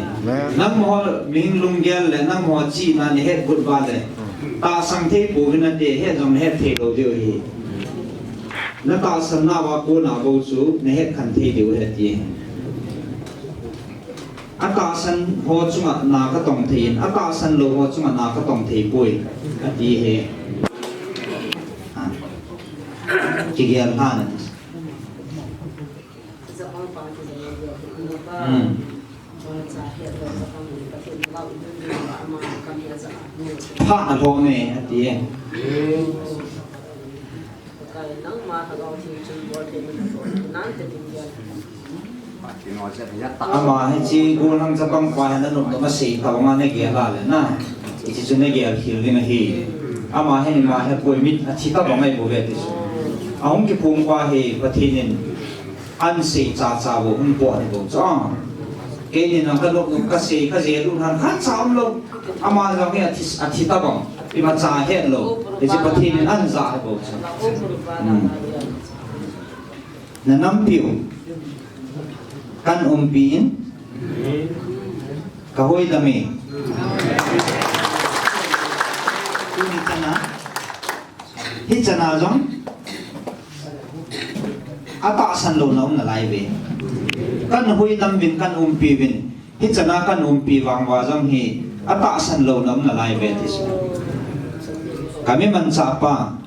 Nangho mihing lunggel le nangho chihna na het got uva le. Tahsan thei pouvin nate, het jong na het thei lou diu ahi. Na tahsan nau va kona bou chu na hetkhen thei diu ahi ti. Atahsan ho chunga na katong thei in, atahsan lou ho chunga na katong thei poi, ati ahi. Ha. Kigel lha na. Hmm. Pha na lhom e, ati e. Ama hiche golhang chapang pa hi nanop nom asei tah vanga nagel a le na. Hiche chu nagel khel ding ahi. Ama hi nima hi poimit athi tah vang ahi bou ve ti chu. Ahung kiphong pa hi Pathen in an sei chacha bou hung pot ahi bou chu. Keini nang kanop nom kasei kajel u han khatcha umlou. Ama jong hi athi, athi tah vang. Imacha hetlou. Hiche Pathen in an ja ahi bou chu. Hmm. Na nampiu. Kan umpi in. Ka hoidam e. Tuni chana. Hichana jong. Atahsan louna um nalai ve. Kan hoidam uvin, kan umpi uvin. Hichana kan umpi vang uva jong hi atahsan louna um nalai ve ti chu. Ka mi manchah pa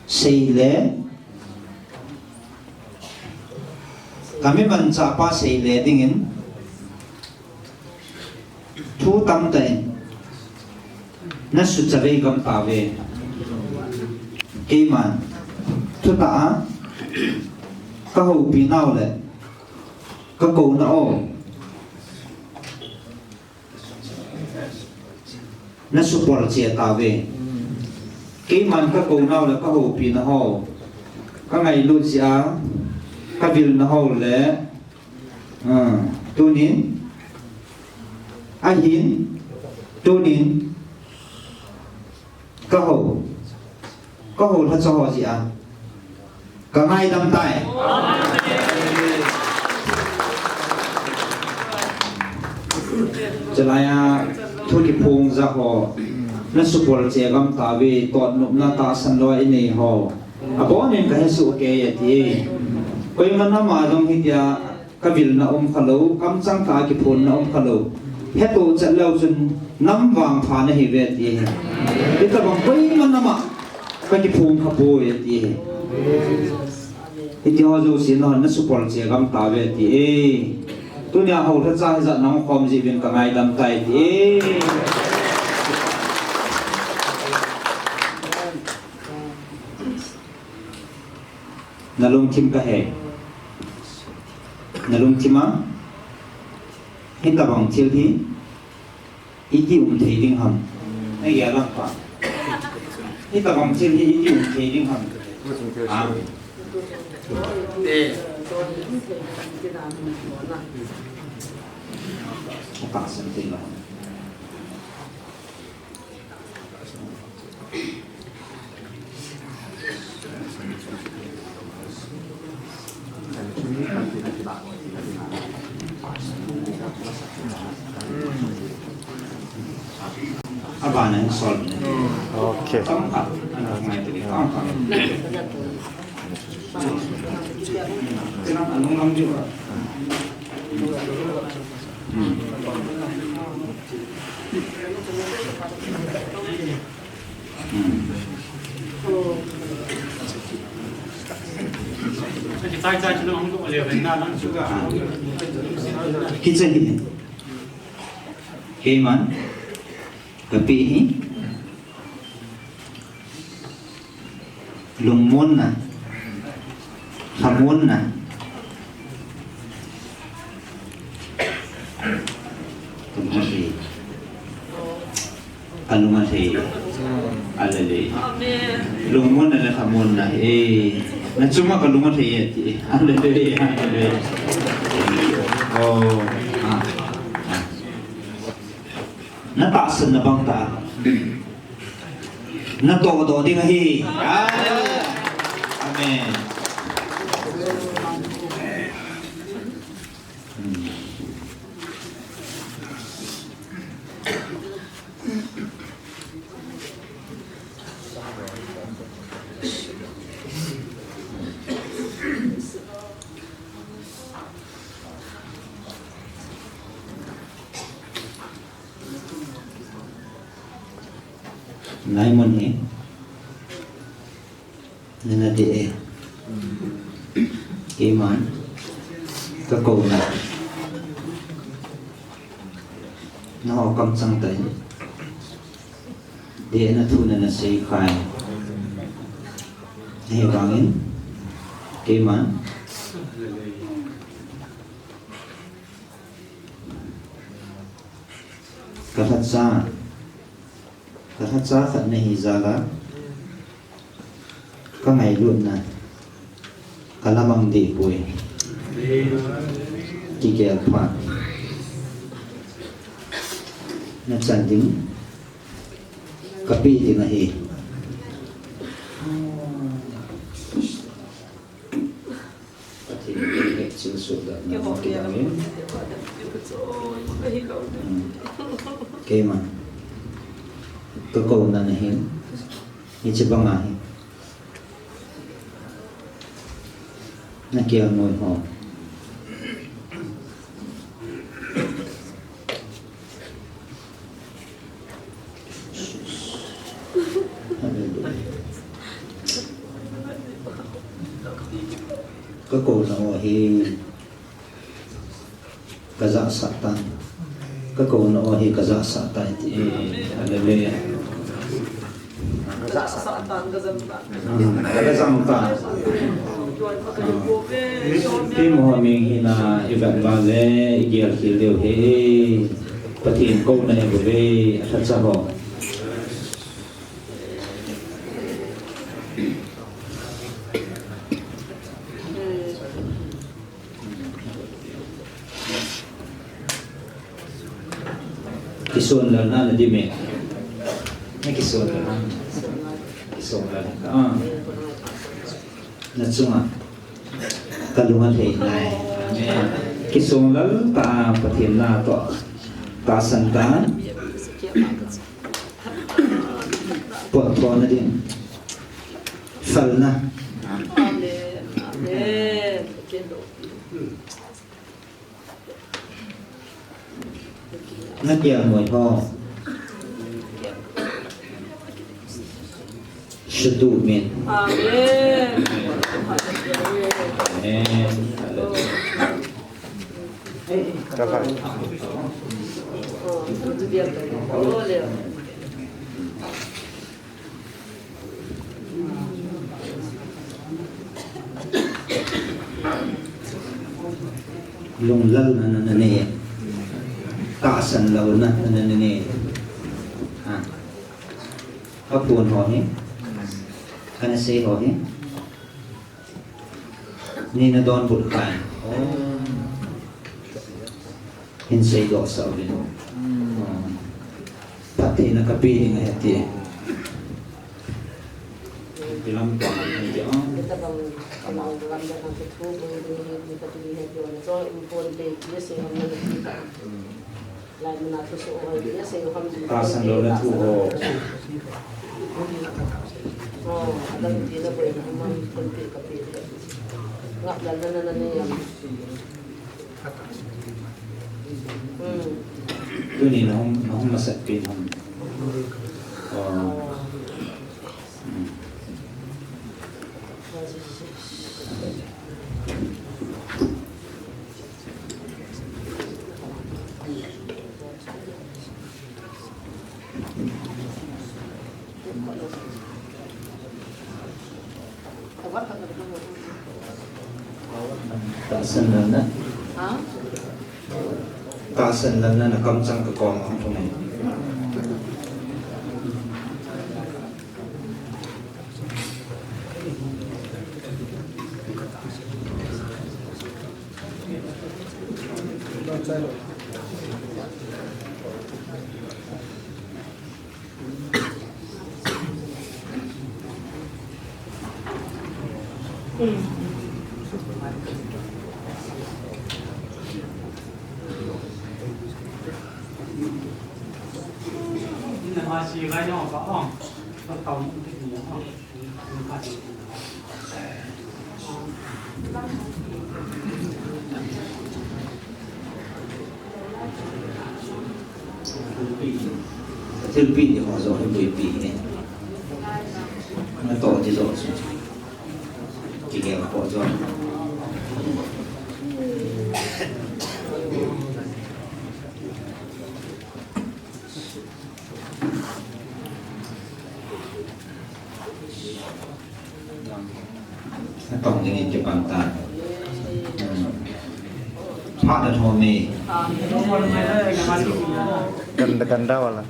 seile, ka mi manchah pa seile dingin thu tamtah in na suchavei gam tauve. Keiman thutah a ka houpi nau le ka kouna o na supol che tauve. Keiman ka kounau le ka houpina ho, ka ngailut jeh a ka vilna ho le, ah, tunin, ahin, tunin, ka hou, ka hou lhacha ho jeh a ka ngaidam tai. Chulai a thu kiphong ja ho, na supol che gam tauve, totnopna tahsan lou a inei ho. Abonin ka hesoh kei ati. Koima nama jong hitia ka vilna um khalou, kamchang tah a kiphonna um khalou. Heto chet leu chun nam vangpha nahi ve ati. Hitabang koima nama ka kiphong kha poi ati. Hiti ho jouse nahon na supol che gam tauve ati e. Tunia hou lhacha hijat nahung khom jeh uvin ka ngaidam tai ati e. Na lungthim ka he. Na lungthim a hitabang thil hi iti um thei ding ham? Nagel lang pa. Hitabang thil hi iti um thei ding ham? Ah. Tahsan thei lou. Abana hin solve ne. Okay. Kicha hi. Keiman. Kapi hi. Lungmonna, lhamonna, Alunga thei. Alunga thei. Alele. Lungmonna le khamonna. Eh, nachunga kalunga thei e ti. Alele. Alele. Oh. Ah. Ah. Natahsan na bang ta. Natoh doh ding ahi. Amen. Hmm. Naimun hi. Nana dih e. Keiman. Kakouna. Naho kamchang tai. Dihna thu nana sei khai. Ahivangin. Keiman. Kalhacha. Kalhacha khat nahi jal a. Kangailutna. Kalamang deh poi. Kigel phat. Nachan ding. Kapeh ding ahi. Pathen in thilsoh dan na kidang in. Hmm. Keiman. Kakouna nahin. Hiche banga hi. Nakelngoi ho. Hallelujah. Kakouna ho hi kajahsah tan. Kakouna ho hi kajahsah tan ti. Hallelujah. Kajahsah tan, kajang tan. Hmm, kajang tan. Keiho ming hina ivet uva le igel khel diu ahi. Pathen kouna hi bou ve, alhacha ho. Kisonlelna nadim e. Nakisonlel ham? Kisonlel. Ah. Nachunga. Kalung alhai nai. Amen. Kisonlel tah a Pathen natoh. Tahsan tah a. Potdohna ding. Salna. Amen. Amen. Nakelngoi ho. Shudu min. Amen. Amen. Hallelujah. Lunglelna nana nei. Tahsan louna nana nei. Ha. Kaphon ho hi. Kana sei ho hi. Nei nadonbut khan. Oh. Hin seidoh sah uvin. Hmm. Phattheina kapeh ding ahi ati. Ilam pa ati, ah. Tahsan louna thu ho. Tuni nahung, nahung masat pen ham? Oh. Hmm. Tahsan louna. Ha? Asan lam na nakam chang ka kom ang thung. Thilpeh ni ho jong hi boipi hi. Natoh ji jong chu. Kigel ho jong. Natong dingin kipan ta. Phat na thom e. Ganda, ganda wala.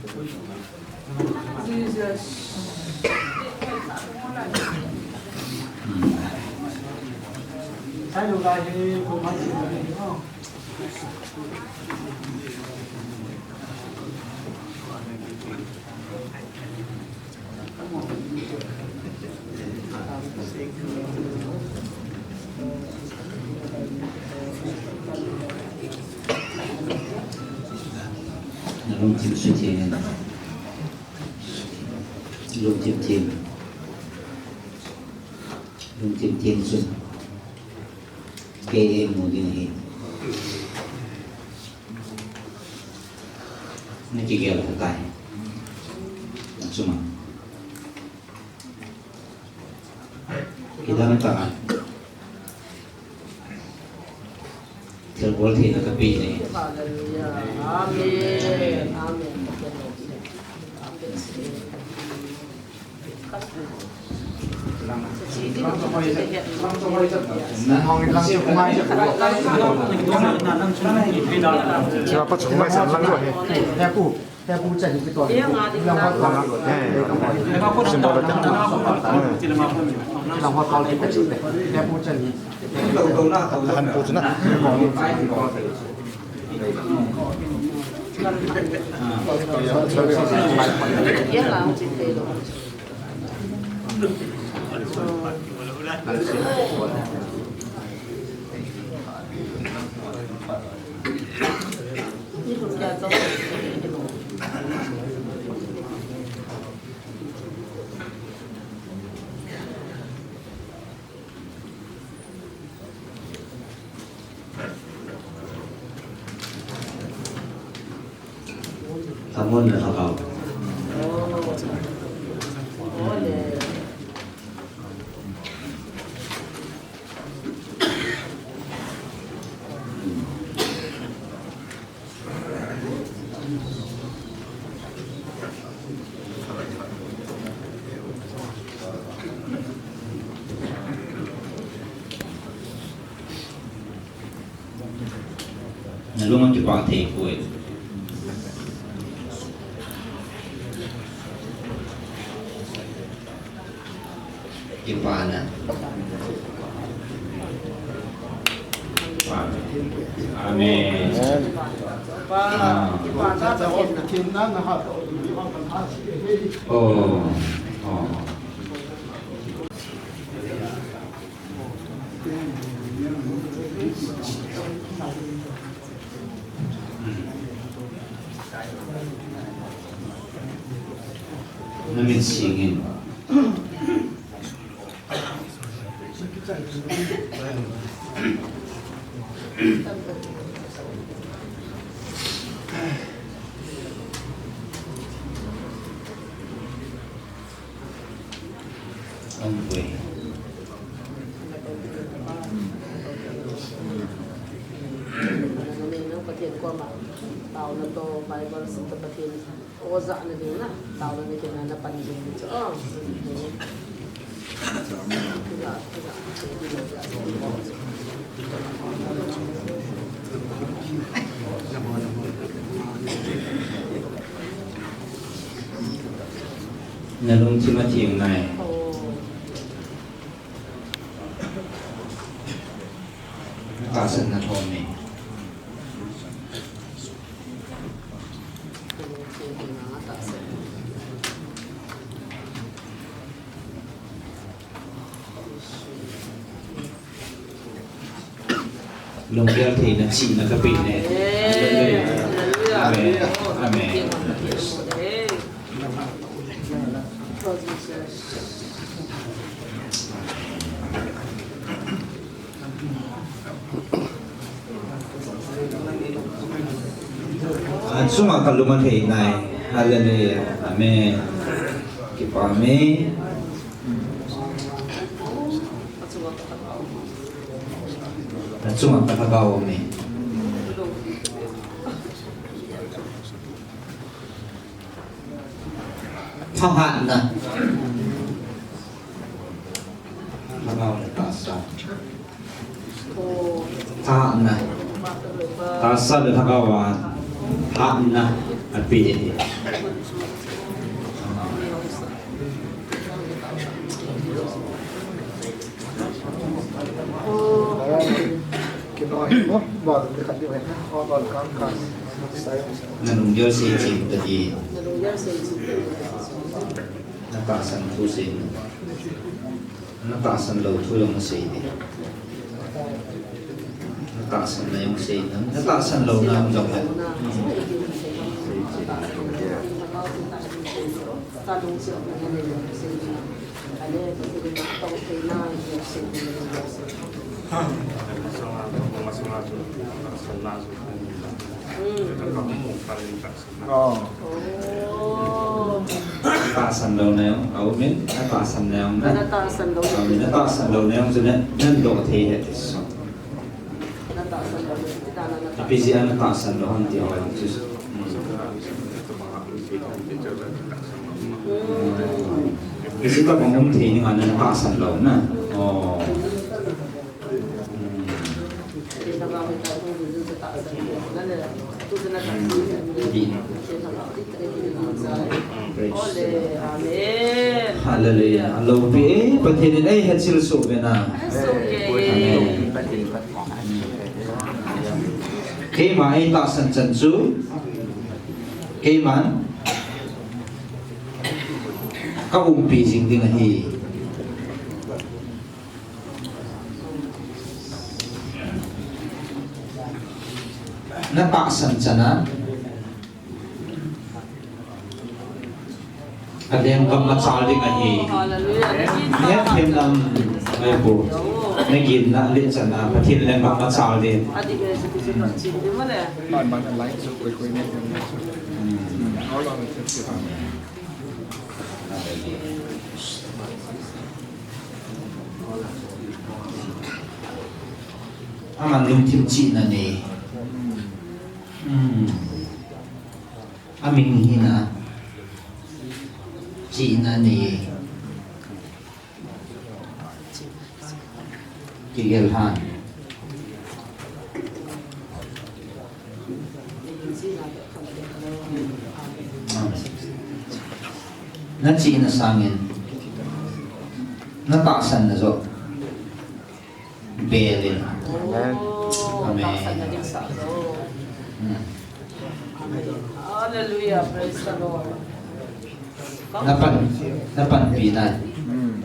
Nalungthim suthiang in. Lungthim thiang. Lungthim thiang chun. Kei eimu ding ahi. Nakigel lha tai. Achuma. Kidang tah a. Thilbol theina kapeh e. Hallelujah. Amen. Amen. Amun na lhagao. Nalung akipah thei poi. Kipana. Amen. Ah. Oh. Oh. Namin singin. Ampui. Pathen koma taona toh Bible sim toh Pathen ojahna ding na taona ding na pan ding chu. Oh. Thank you. Na lungthim a theng nai. Tahsan na thom ni. Lunggel theina chihna kapeh e. Hallelujah. Amen. Amen. Achunga kalung athei nai. Hallelujah. Amen. Kipa e. Achunga ka Lhagao um e. Thahatna. Lhagao le tahsa. Thahatna. Tahsa le Lhagao a thahatna ape e. Na lunggel sei chim tadi. Na tahsan thu sei. Na tahsan lou thu jong sei di. Na tahsan na jong sei na. Na tahsan louna jong le. Tahsan louna jong, amen. Na tahsan na jong, na tahsan louna jong, na tahsan louna jong, na, na doh thei e ti so. Ipi jeh a na tahsan lou ham ti ho chu. Ipi jeh a bang um thei ni nga na tahsan lou na. Oh. Hallelujah. Alopi e, Pathen in eihil soh ve na. Amen. Keima eitahsan chan chu, keiman ka umpi jing ding ahi. Na tahsan chan a, alenggam machal ding ahi. Hallelujah. Hethem nam, ai po. Na ginna le chan a, Pathen lenggam machal ding. Aman lungthim chihna nei. Hmm. Aming hina. Chihna nei. Kigel han. Na chihna sangin na tahsanna joh bel in. Amen. Amen. Hmm. Hallelujah, praise the Lord. Na pan, na panpi na. Hmm.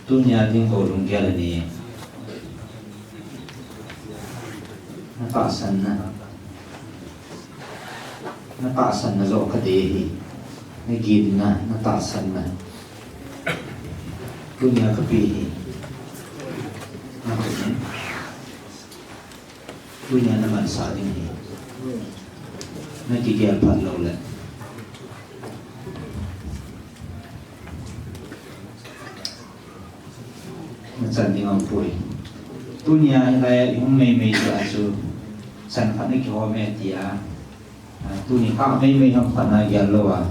Tunia ding ho lunggel ni. Na tahsanna. Na tahsanna joh kadei hi. Na ginna, na tahsanna. Tunia kapeh hi. Na tahsan. Tunia na mansah ding hi. Na kigel phat lou le. Na chan ding aum poi. Tunia hilai a ihung meimei tia chu san khat na kihom e tia. Ah, tuni kha meimei ham khat na gel lou a,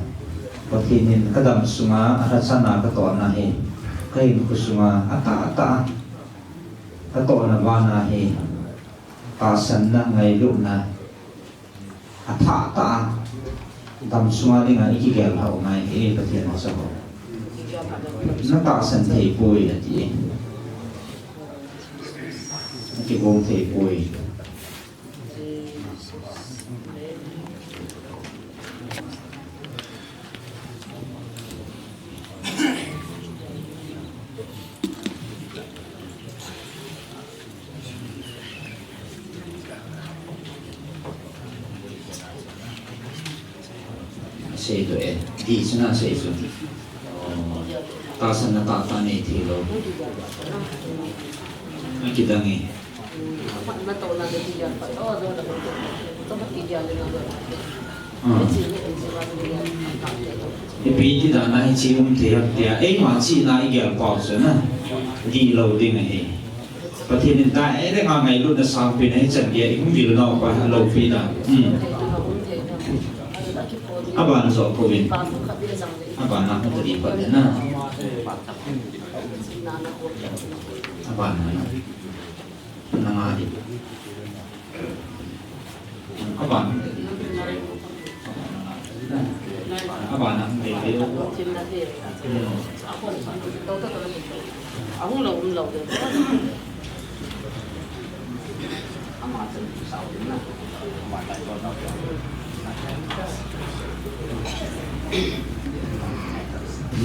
Pathen in kadam sunga alhasam a katohna hi, kahinkho sunga atah atah a katohna vang a hi, tahsanna, ngailutna, athah tah a dam sunga dinga ikigel lhah u ngai e, Pathen in achaho. Natahsan thei poi ati e. Nakigong thei poi. Seidoh e, dih chun asei chu. Oh, tahsanna tahtah nei theilou. Akidang e. Ah. Ipi ti dan a hiche um thei ham tia, eima chihna igel pau chu na, dihlou ding ahi. Pathen in direct a ngailutna sangpen a hichan gei a ihung vil nau pa hi alopi dan. Hmm. Aban joh pouvin. Aban a hung tadi pat na. Aban a. Nanga di. Aban. Aban a hung tadi. Hmm. Ahung lou, um lou de.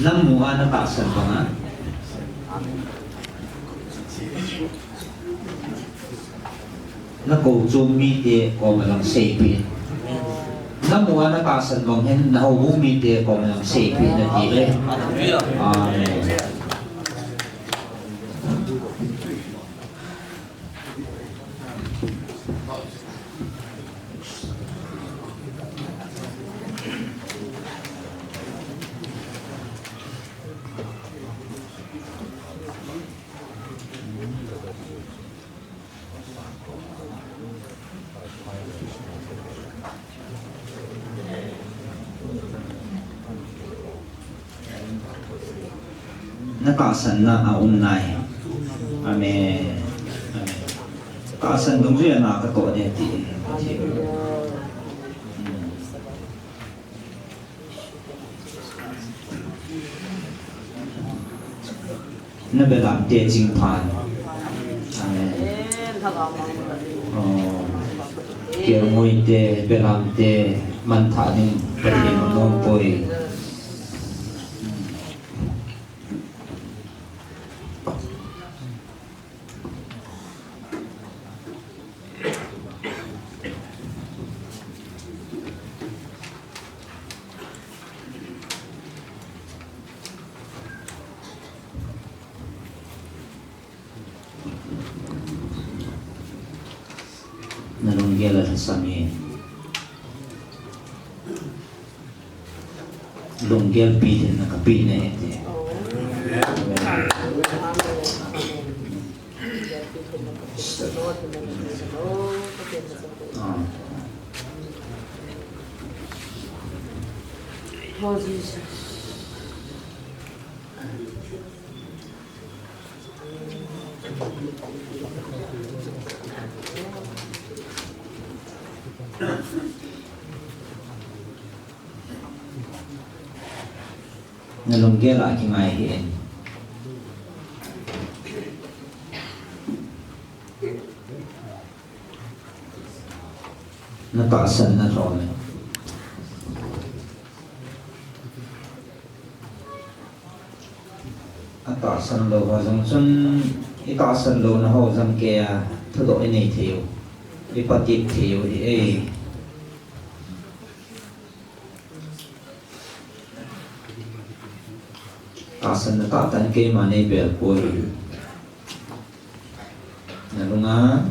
Namu a natahsan bang a. Nakou chom mite koma jong seipeh in. Namu a natahsan bang hin nahoubung mite koma jong seipeh in nati e. Amen. Natahsanna aum nai. Amen. Amen. Tahsan dungjui a na katoh ding ti. Nabelamte Chingphan. Amen. Oh, Kelngoite, Belamte, manthah ding Pathen nom poi. Nalunggel a lhasam e. Lunggel pi din na kapeh nai te. Ah. Nalunggel a kingai hih in. Natahsan nalhom e. Atahsan lou ho jong chun, itahsan louna ho jong kei a thudoh inei thei u, ipatep thei u hi e. Tahsanna tahtah in keima neibel poi. Nalunga.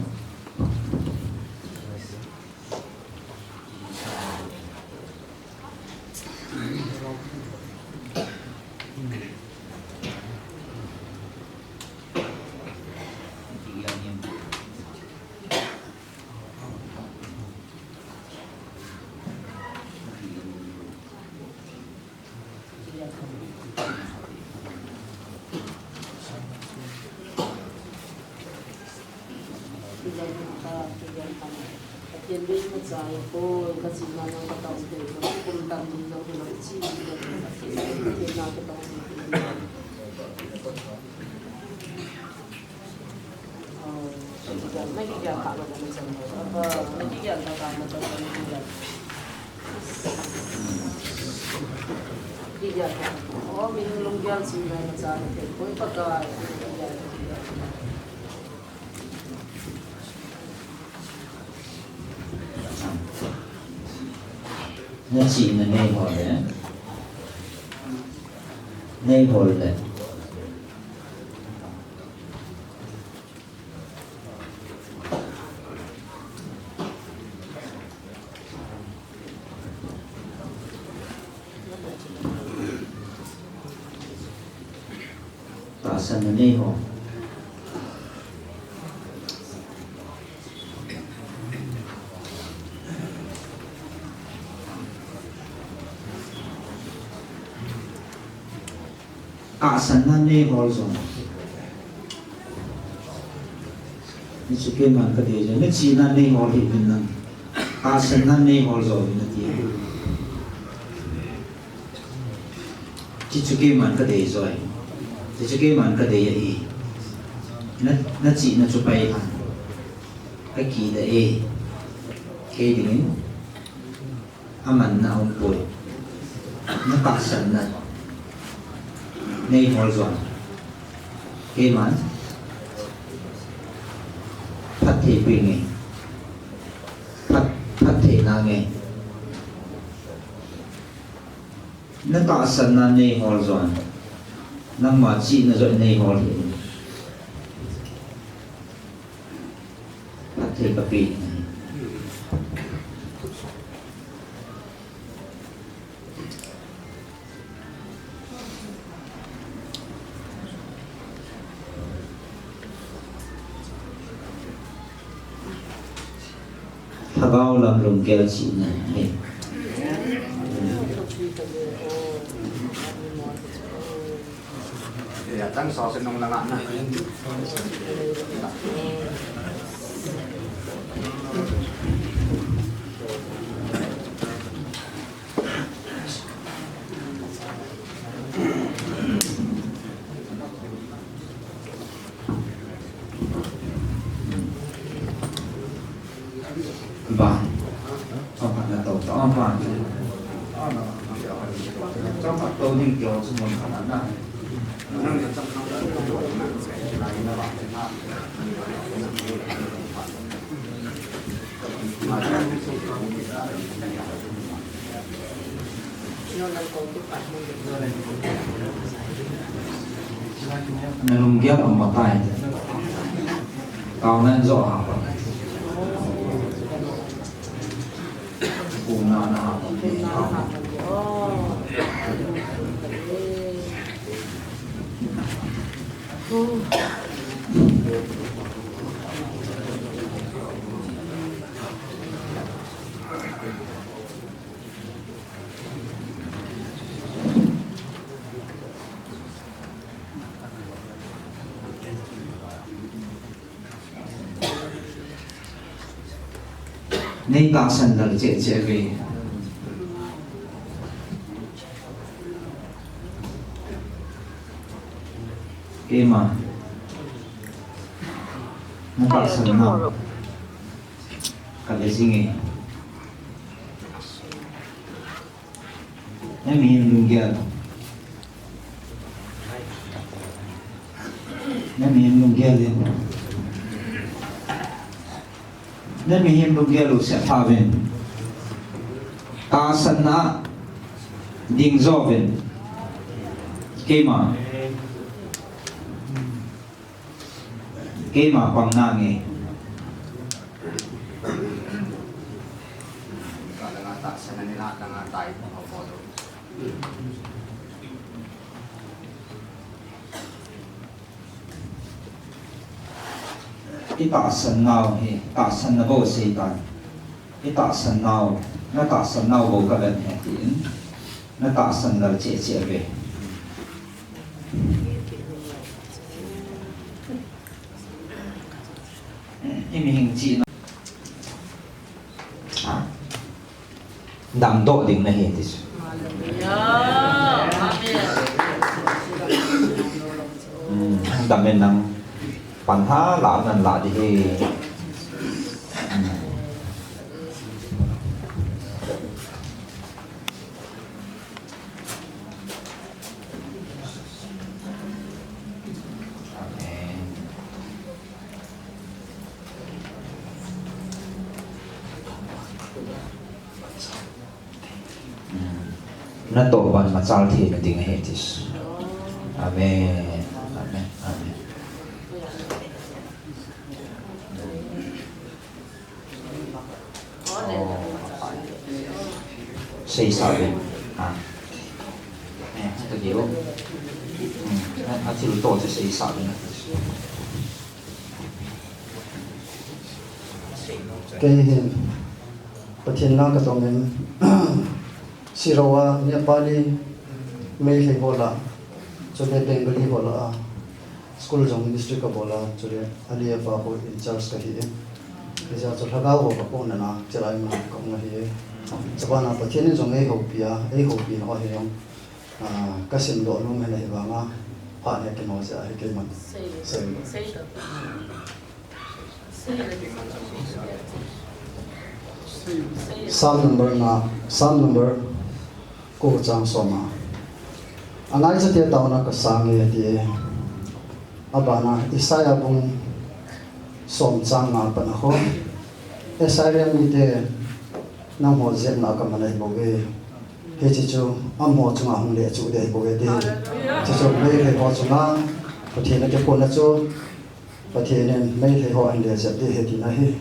Ken dei machai ko, ka chihna jong ka tong thei ko, kum tam ding jong hilou, chi ding jong hilou, ka chihna ka tong thei ko. Oh, na kigel kha ba na chan ko. Aba, na kigel kha ba na chan ko, na kigel. Kigel kha. Oh, mi lunggel chihna machai ko, koi pa ka, kigel, kigel. Na chihna nei hol le. Nei hol le. Tahsanna nei hol. Tahsanna nei hol jong. Hichu keiman ka dei joi. Na chihna nei hol hih uvin lang. Tahsanna nei hol jong uvin nati. Hichu keiman ka dei joi. Hichu keiman ka dei ahi. Na, na chihna chu pai lhon. Ka kida e. Kei dingin. Amanna aumpoi. Na tahsanna nei hol jong. Keiman. Phatthei pui nge. Phat, phatthei na nge. Na tahsanna nei hol jong. Nangma chihna jong nei hol hih. Phatthei ka pe. Lhagao lam lunggel chihna ahi. Ba. Chomkhat na to, chomkhat. Chomkhat to ding kio chu mun khat na. Na lunggel um matai. Kau nan jo ha. Kum na na ha. Nei tahsan lal cheh cheh ve. Keima. Na tahsan na. Ka le jing e. Na mihem lunggel. Na mihem lunggel in. Na mihem lunggel u sep pha uvin. Tahsan na ding jo uvin. Keima. Keima pang na nge. I tahsan nau hi, tahsan na bou sei tan. I tahsan nau, na tahsan nau bou ka ven he tin. Na tahsan lal cheh cheh ve. I mihing chihna. Damdoh ding nahi ti chu. Hmm, dam in nang pan ha la nan la di hi. Hmm. Amen. Hmm. Natoh ban machal thei na ding ahi ti chu. Amen. Amen. Amen. Oh, seisah uvin. Ah. Eh, tu dia. Hmm. Athil toh chu seisah uvin. Kei hin Pathen na katong in, Shirou a Nepali, Meitei ho lah, chule Bengali ho lah a school jong ministry kabol a, chule ali apa ho in charge kahi e. Hijeh chun lhagao ho kapohnat na, chulai mun a kahung ahi e. Chubana Pathen in jong eihoupi a, eihoupi na ho hi jong, ah, kasimdoh nom ahi vanga, phat hi kino jeh ahi keiman. Sei. Psalm number nga, Psalm number ko chang som a. Angaicha te taona kasang e ti e. Abana Isaiah bung som chang nga pat a ho. Assyria mite nangho jepna kaman ahi bouve. Hiche chu amaho chunga hung lechun ding ahi bouve ti. Chuchu Meitei ho chunga Pathen in akiphonna chu Pathen in Meitei ho ahin lechep ding ahi tina ahi.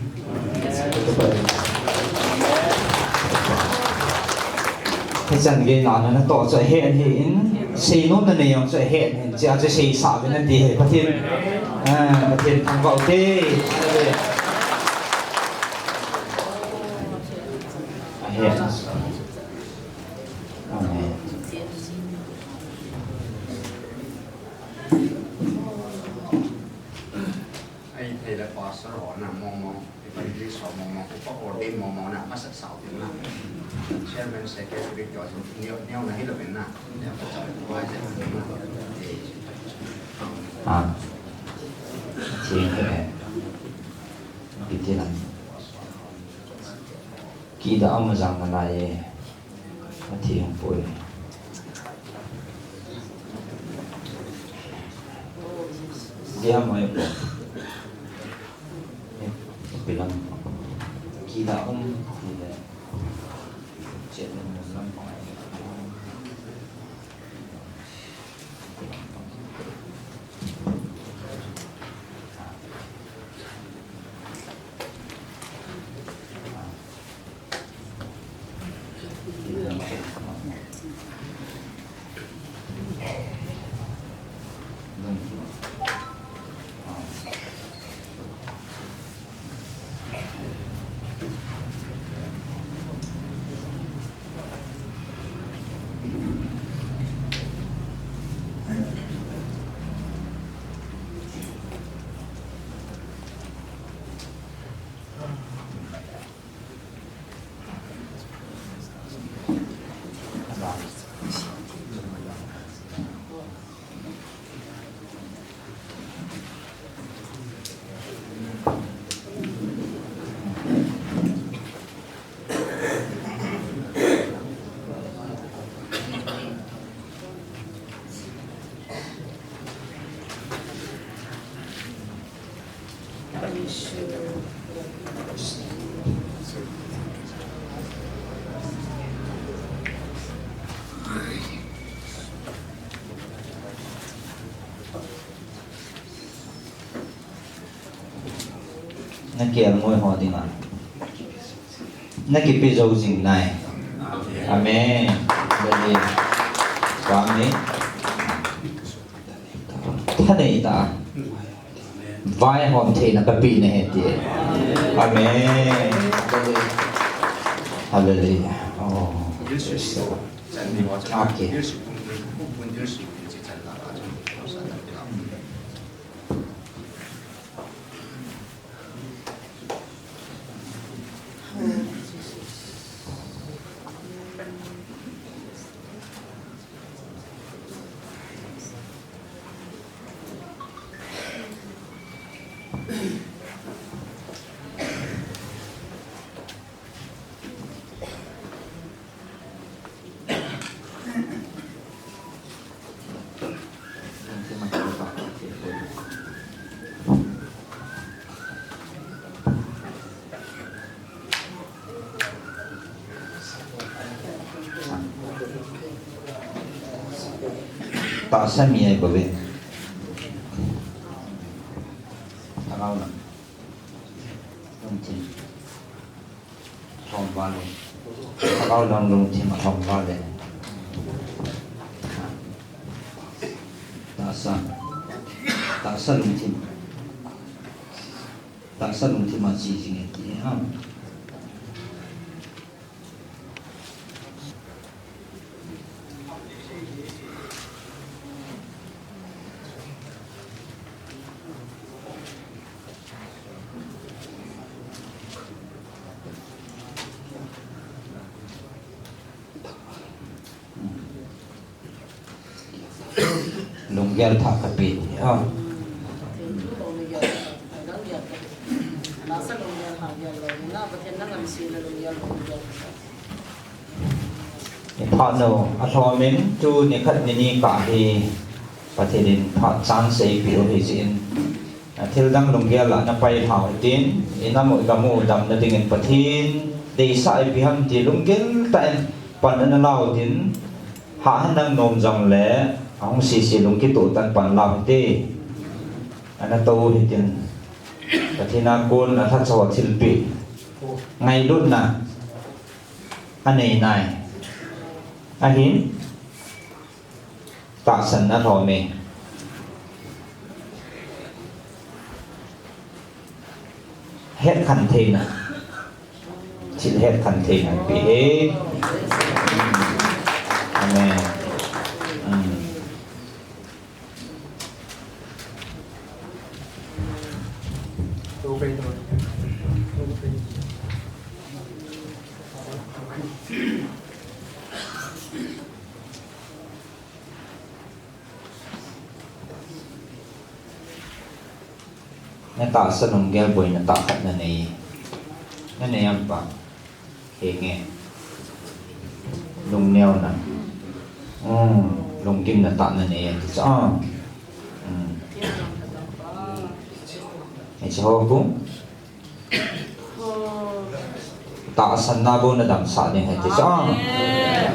Hichan gei na natoh chu ahen ahi in, seinom nanei jong chu ahen ahi in, hiche a chu seisah uvin ati ahi. Pathen, ah, Pathen thangvah u hite. Hallelujah. Ahen. Amen. Ahithei le pastor ho na mong mong, evangelist ho mong mong, upa ordain mong mong na, masat sao tin na. Chairman, secretary, kyo, neo, neo na hi lo pen na. Neo ka chao, wai se na. Ah. Thing he. Kiti na. Kida ama jang na lai e. Athi hung poi. Dia mai po. Pilang. Kida um, kida. Chet na mun lam pa. Na kelngoi ho dinga na kipe jou jing nai. Amen. Amen. Amen. Thanei ta. Vaihom theina kape na ahi ti. Amen. Hallelujah. Oh, praise the Lord. Okay. Tahsa mi ahi bouve. Lhagao lang. Lungthim. Lhom vale. Lhagao lang lungthim alhom vale. Tahsa. Tahsa lungthim. Tahsa lungthim a chi jing e ti ham. Lunggel thah kapeh. Ah. Iphat nau, alhom in, tuni khat nini kah hi Pathen in phat chance eipeh u ahi jeh in, a, thil dang lunggel a napai lhau hitin, inam u igam u damna dingin Pathen deisah eipeh ham ti lunggel tah in pan ana lau hitin, hah hen nang nom jongle, ahung sese lungkitoh tah in pan lau hite. Ana tou hitin, Pathen a kon alhacha ho thilpeh ngailutna anei nai. Ahin, tahsanna lhom e. Hetkhen theina. Thil hetkhen theina pe e. Amen. Mm. Na tahsa lunggel boina tah khat na nei. Na nei am pa. Henge. Lungneona. Hmm, lunggimna tah na nei ti chu. Ah. Hmm. Hiche ho bou. Tahsanna bou na damsah ding ahi ti chu. Ah.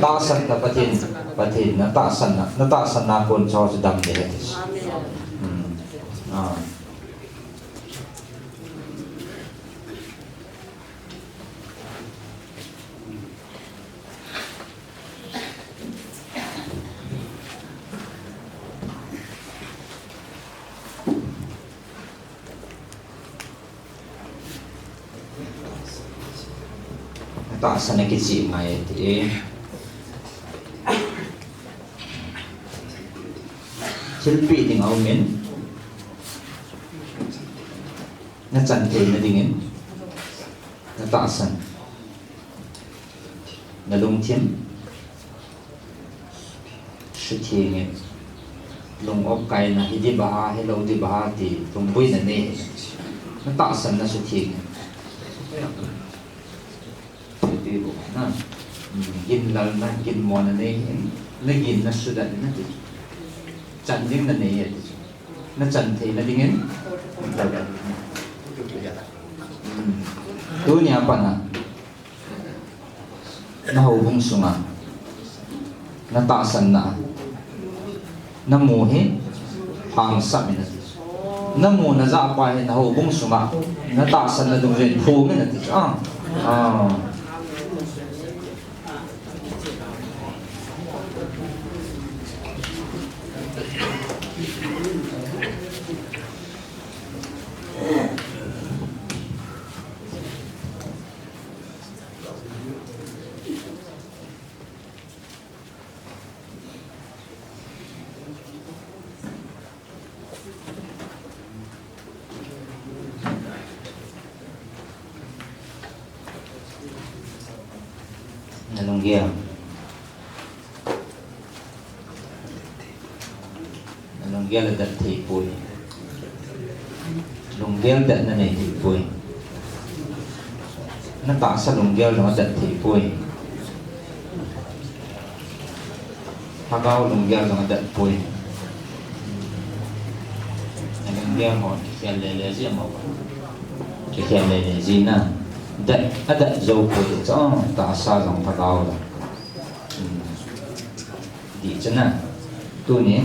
Tahsan ta Pathen, Pathen na tahsanna, na tahsanna kon chu chu dam ding ahi ti chu. Hmm. Ah. Na tahsan na kichih ngai e ti e. Thilpeh ding a um in. Na chan theina dingin. Na tahsan. Na lungthim. Sutheng in. Lung opkaina hi dih ba ha, hilou dih ba ha ti, lungboina nei. Na tahsan na sutheng in. Ti bou na. Ginlalna, ginmona nei in. Na gin na sudat na ti. Chan ding na nei ti. Na chan theina dingin. Tunia pat na. Na houbung sunga na tahsanna, na mu hi hangsap in ati. Na mu na jah pa hi na houbung sunga na tahsanna dungjuiyin phung in ati. Ah. Ah. Na lunggel. Na lunggel a dat thei poi. Lunggel detna nei thei poi. Na tahsa lunggel jong adet thei poi. Lhagao lunggel jong adet poi. Na lunggel ho kikhel lele ji mo. Kikhel lele ji na. Det, adet jou poi chu, tahsa jong lhagao jong. Hmm. Di chu na. Tuni.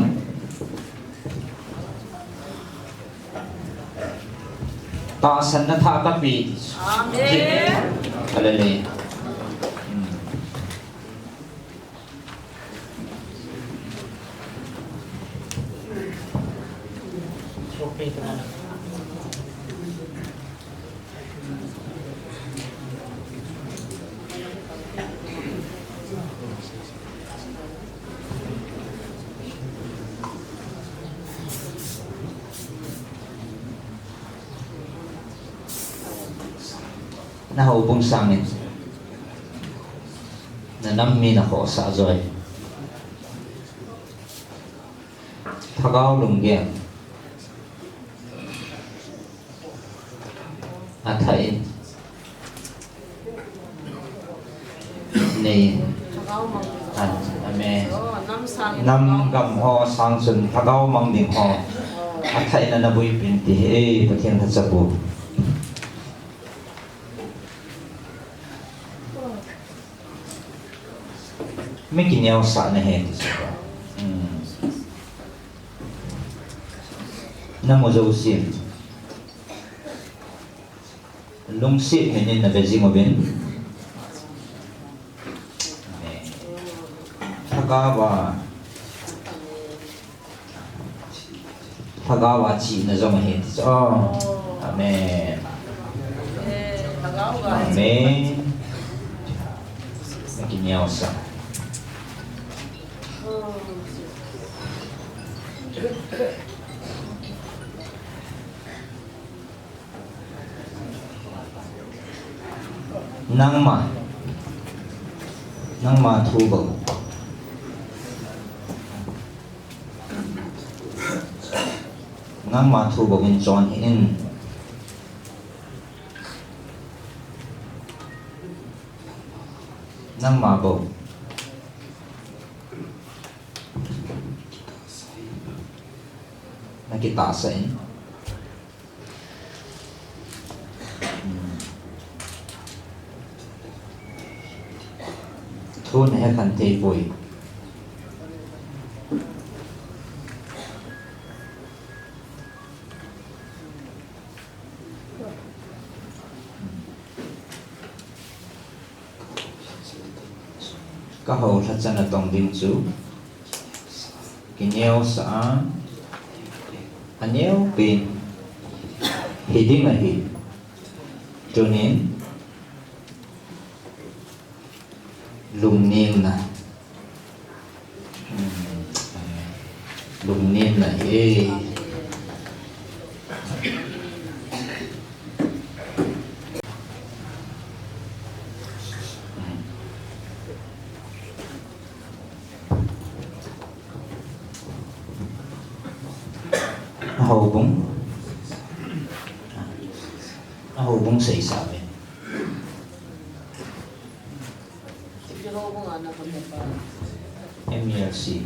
Tahsanna thah kape. Amen. Hallelujah. Hmm. Na houbung sangin, na nam mi na khohsah joi. Lhagao lunggel athah in. Nei. Amen. Nam gam ho sang chun lhagao mang ding ho athah in ana boipi in ti hi, Pathen lhacha bu. Mi kineosah na hi ti chu. Hmm. Na mu jouse. Lungset min in na ve jing uvin. Amen. Lhagao a, lhagao a chihna jong ahi ti chu. Oh. Amen. Amen. Na kineosah. Nangma, nangma thu bou. Nangma thu bou in chon hih in. Nangma bou. Na kitahsah in. Thu na hekhen thei poi. Ka houlhacha natong ding chu kineosah a, aneo pen hi ding ahi. Tunin lungnemna. Hmm. Lungnemna hi. Hmm. A houbung. A houbung seisah ve. M E L C.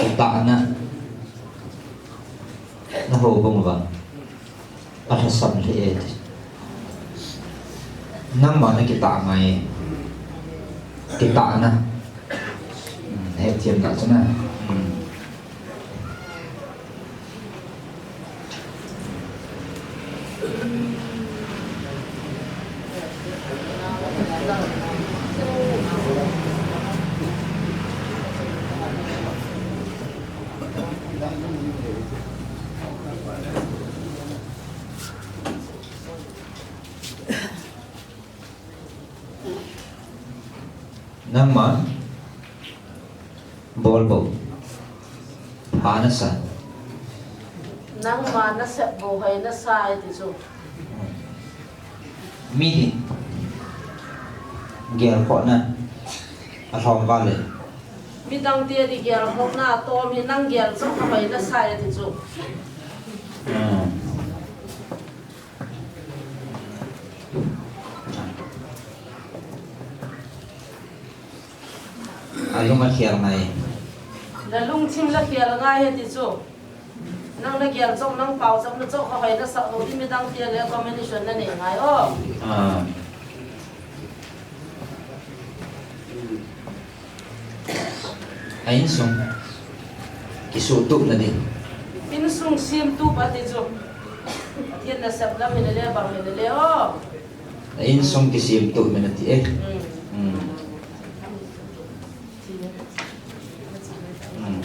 Kitahna. Na houbung vang. Alhasam lheh e ti. Nangma na kitah ngai. Kitahna. Hmm, hetthem ta chu na. Hmm. Nangma bol bou. Pha nasa. Nangma nasep bou hoi nasa e ti chu. Mi hi gelkhohna alhom vale. Midang te di gelkhohna atom hi nang gel chu kha hoi nasa e ti chu. Hmm. Alung akhel ngai. Na lungthim la khel ngai e ti chu. Nang na gel chok, nang pao chok, na chok kha hoi nasa lou di, midang te le combination na nei ngai o. Ah. A insung kisuhtup na di. Insung simtup ati chu. Pathen nasep lam hi le le, bang hi le le o. A insung kisimtup na ti e. Hmm. Hmm. Hmm.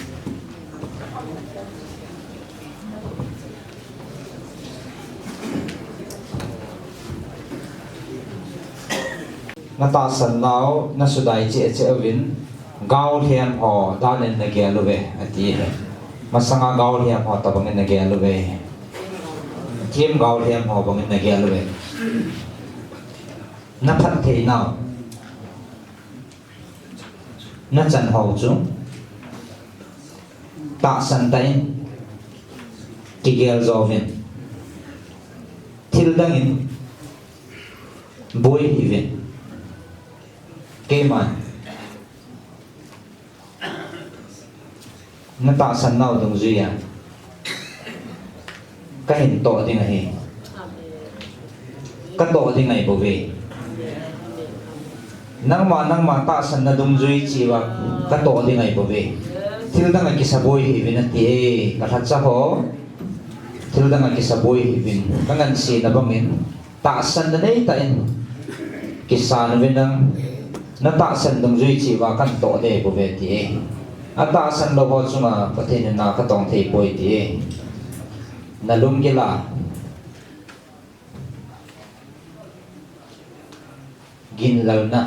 Na tahsan nau, na sudai cheh cheh uvin, gaolhem ho dan in na gel uve, ati e. Masanga gaolhem ho tabang in na gel uve. Thim gaolhem ho bang in na gel uve. Na phatthei nau. Na chan ho chu tahsan tah in kigel jo uvin, thil dang in boi hih uvin. Keiman na tahsan nau dungjui a ka hin toh ding ahi. Ka toh ding ahi bou ve. Nangma, nangma tahsan na dungjui cheh uva ka toh ding ahi bou ve. Thil dang a kisaboi hih uvin ati e, ka lhacha ho. Thil dang a kisaboi hih uvin, ka ngansena bang in. Tahsan na nei tah in kisan uvin lang, na tahsan dungjui cheh uva kan toh ding bou ve ti e. A tahsan lou ho chunga Pathen in na ka tong thei poi ti e. Na lunggil a ginlalna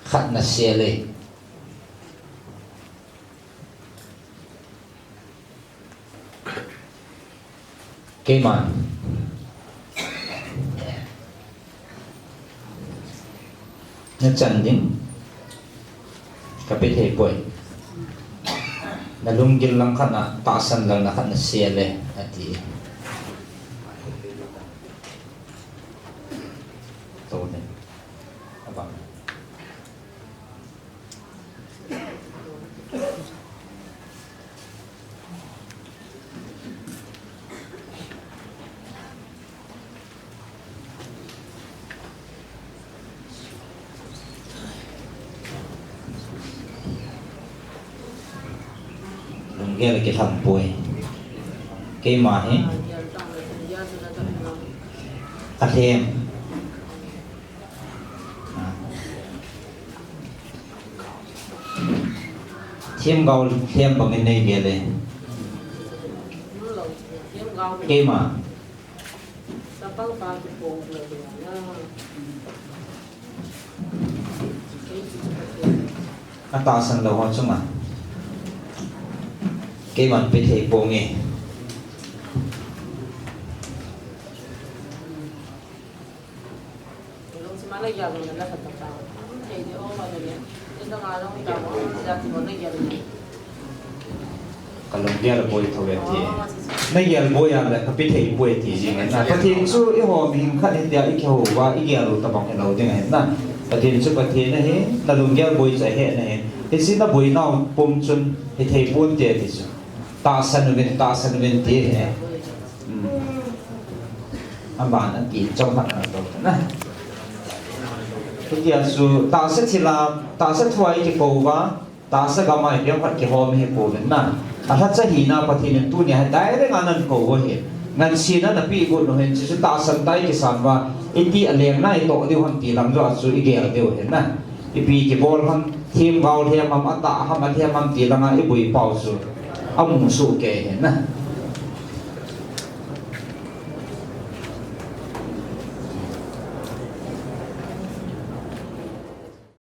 khat na sel e. Keiman na chan ding ka pe thei poi. Na lunggil lang khat na tahsan lalna khat na sel e, ati. To ne. Abang. Lunggel kilham poi. Keima hi ka lhem. Themgao lhem bangin nei gel e. Keima. Atahsan lou ho chunga keiman pe thei ponge. Ka lunggel boi thou ve ti. Na gel boi a le ka pe thei poi ti jing na. Pathen chu eiho mihing khat hitia i kihou uva i gel u tabang hilou ding ahi na. Pathen chu Pathen ahi, na lunggel boi chu ahe na hi. Hiche na boinau pum chun hithei ponte ti chu. Tahsan uvin, tahsan uvin ti ahi. Hmm. Aban a ti chomkhat na to na. Hitia chu tahsa thil'a, tahsa thua i kikou uva, tahsa gam'a i peng khat kihou hi pouvin na. Alhacha hina Pathen in tunia hi direct a nakou u ahi. Ngansena napeh got u hin, chuchu tahsan tah i kisan uva, iti a lengna i toh diu ham ti lang joh a chu i gel diu ahi na. Ipi kibol ham, themgao lhem ham, atah ham, alhem ham ti langa i boi pau chu amu soh kei ahi na.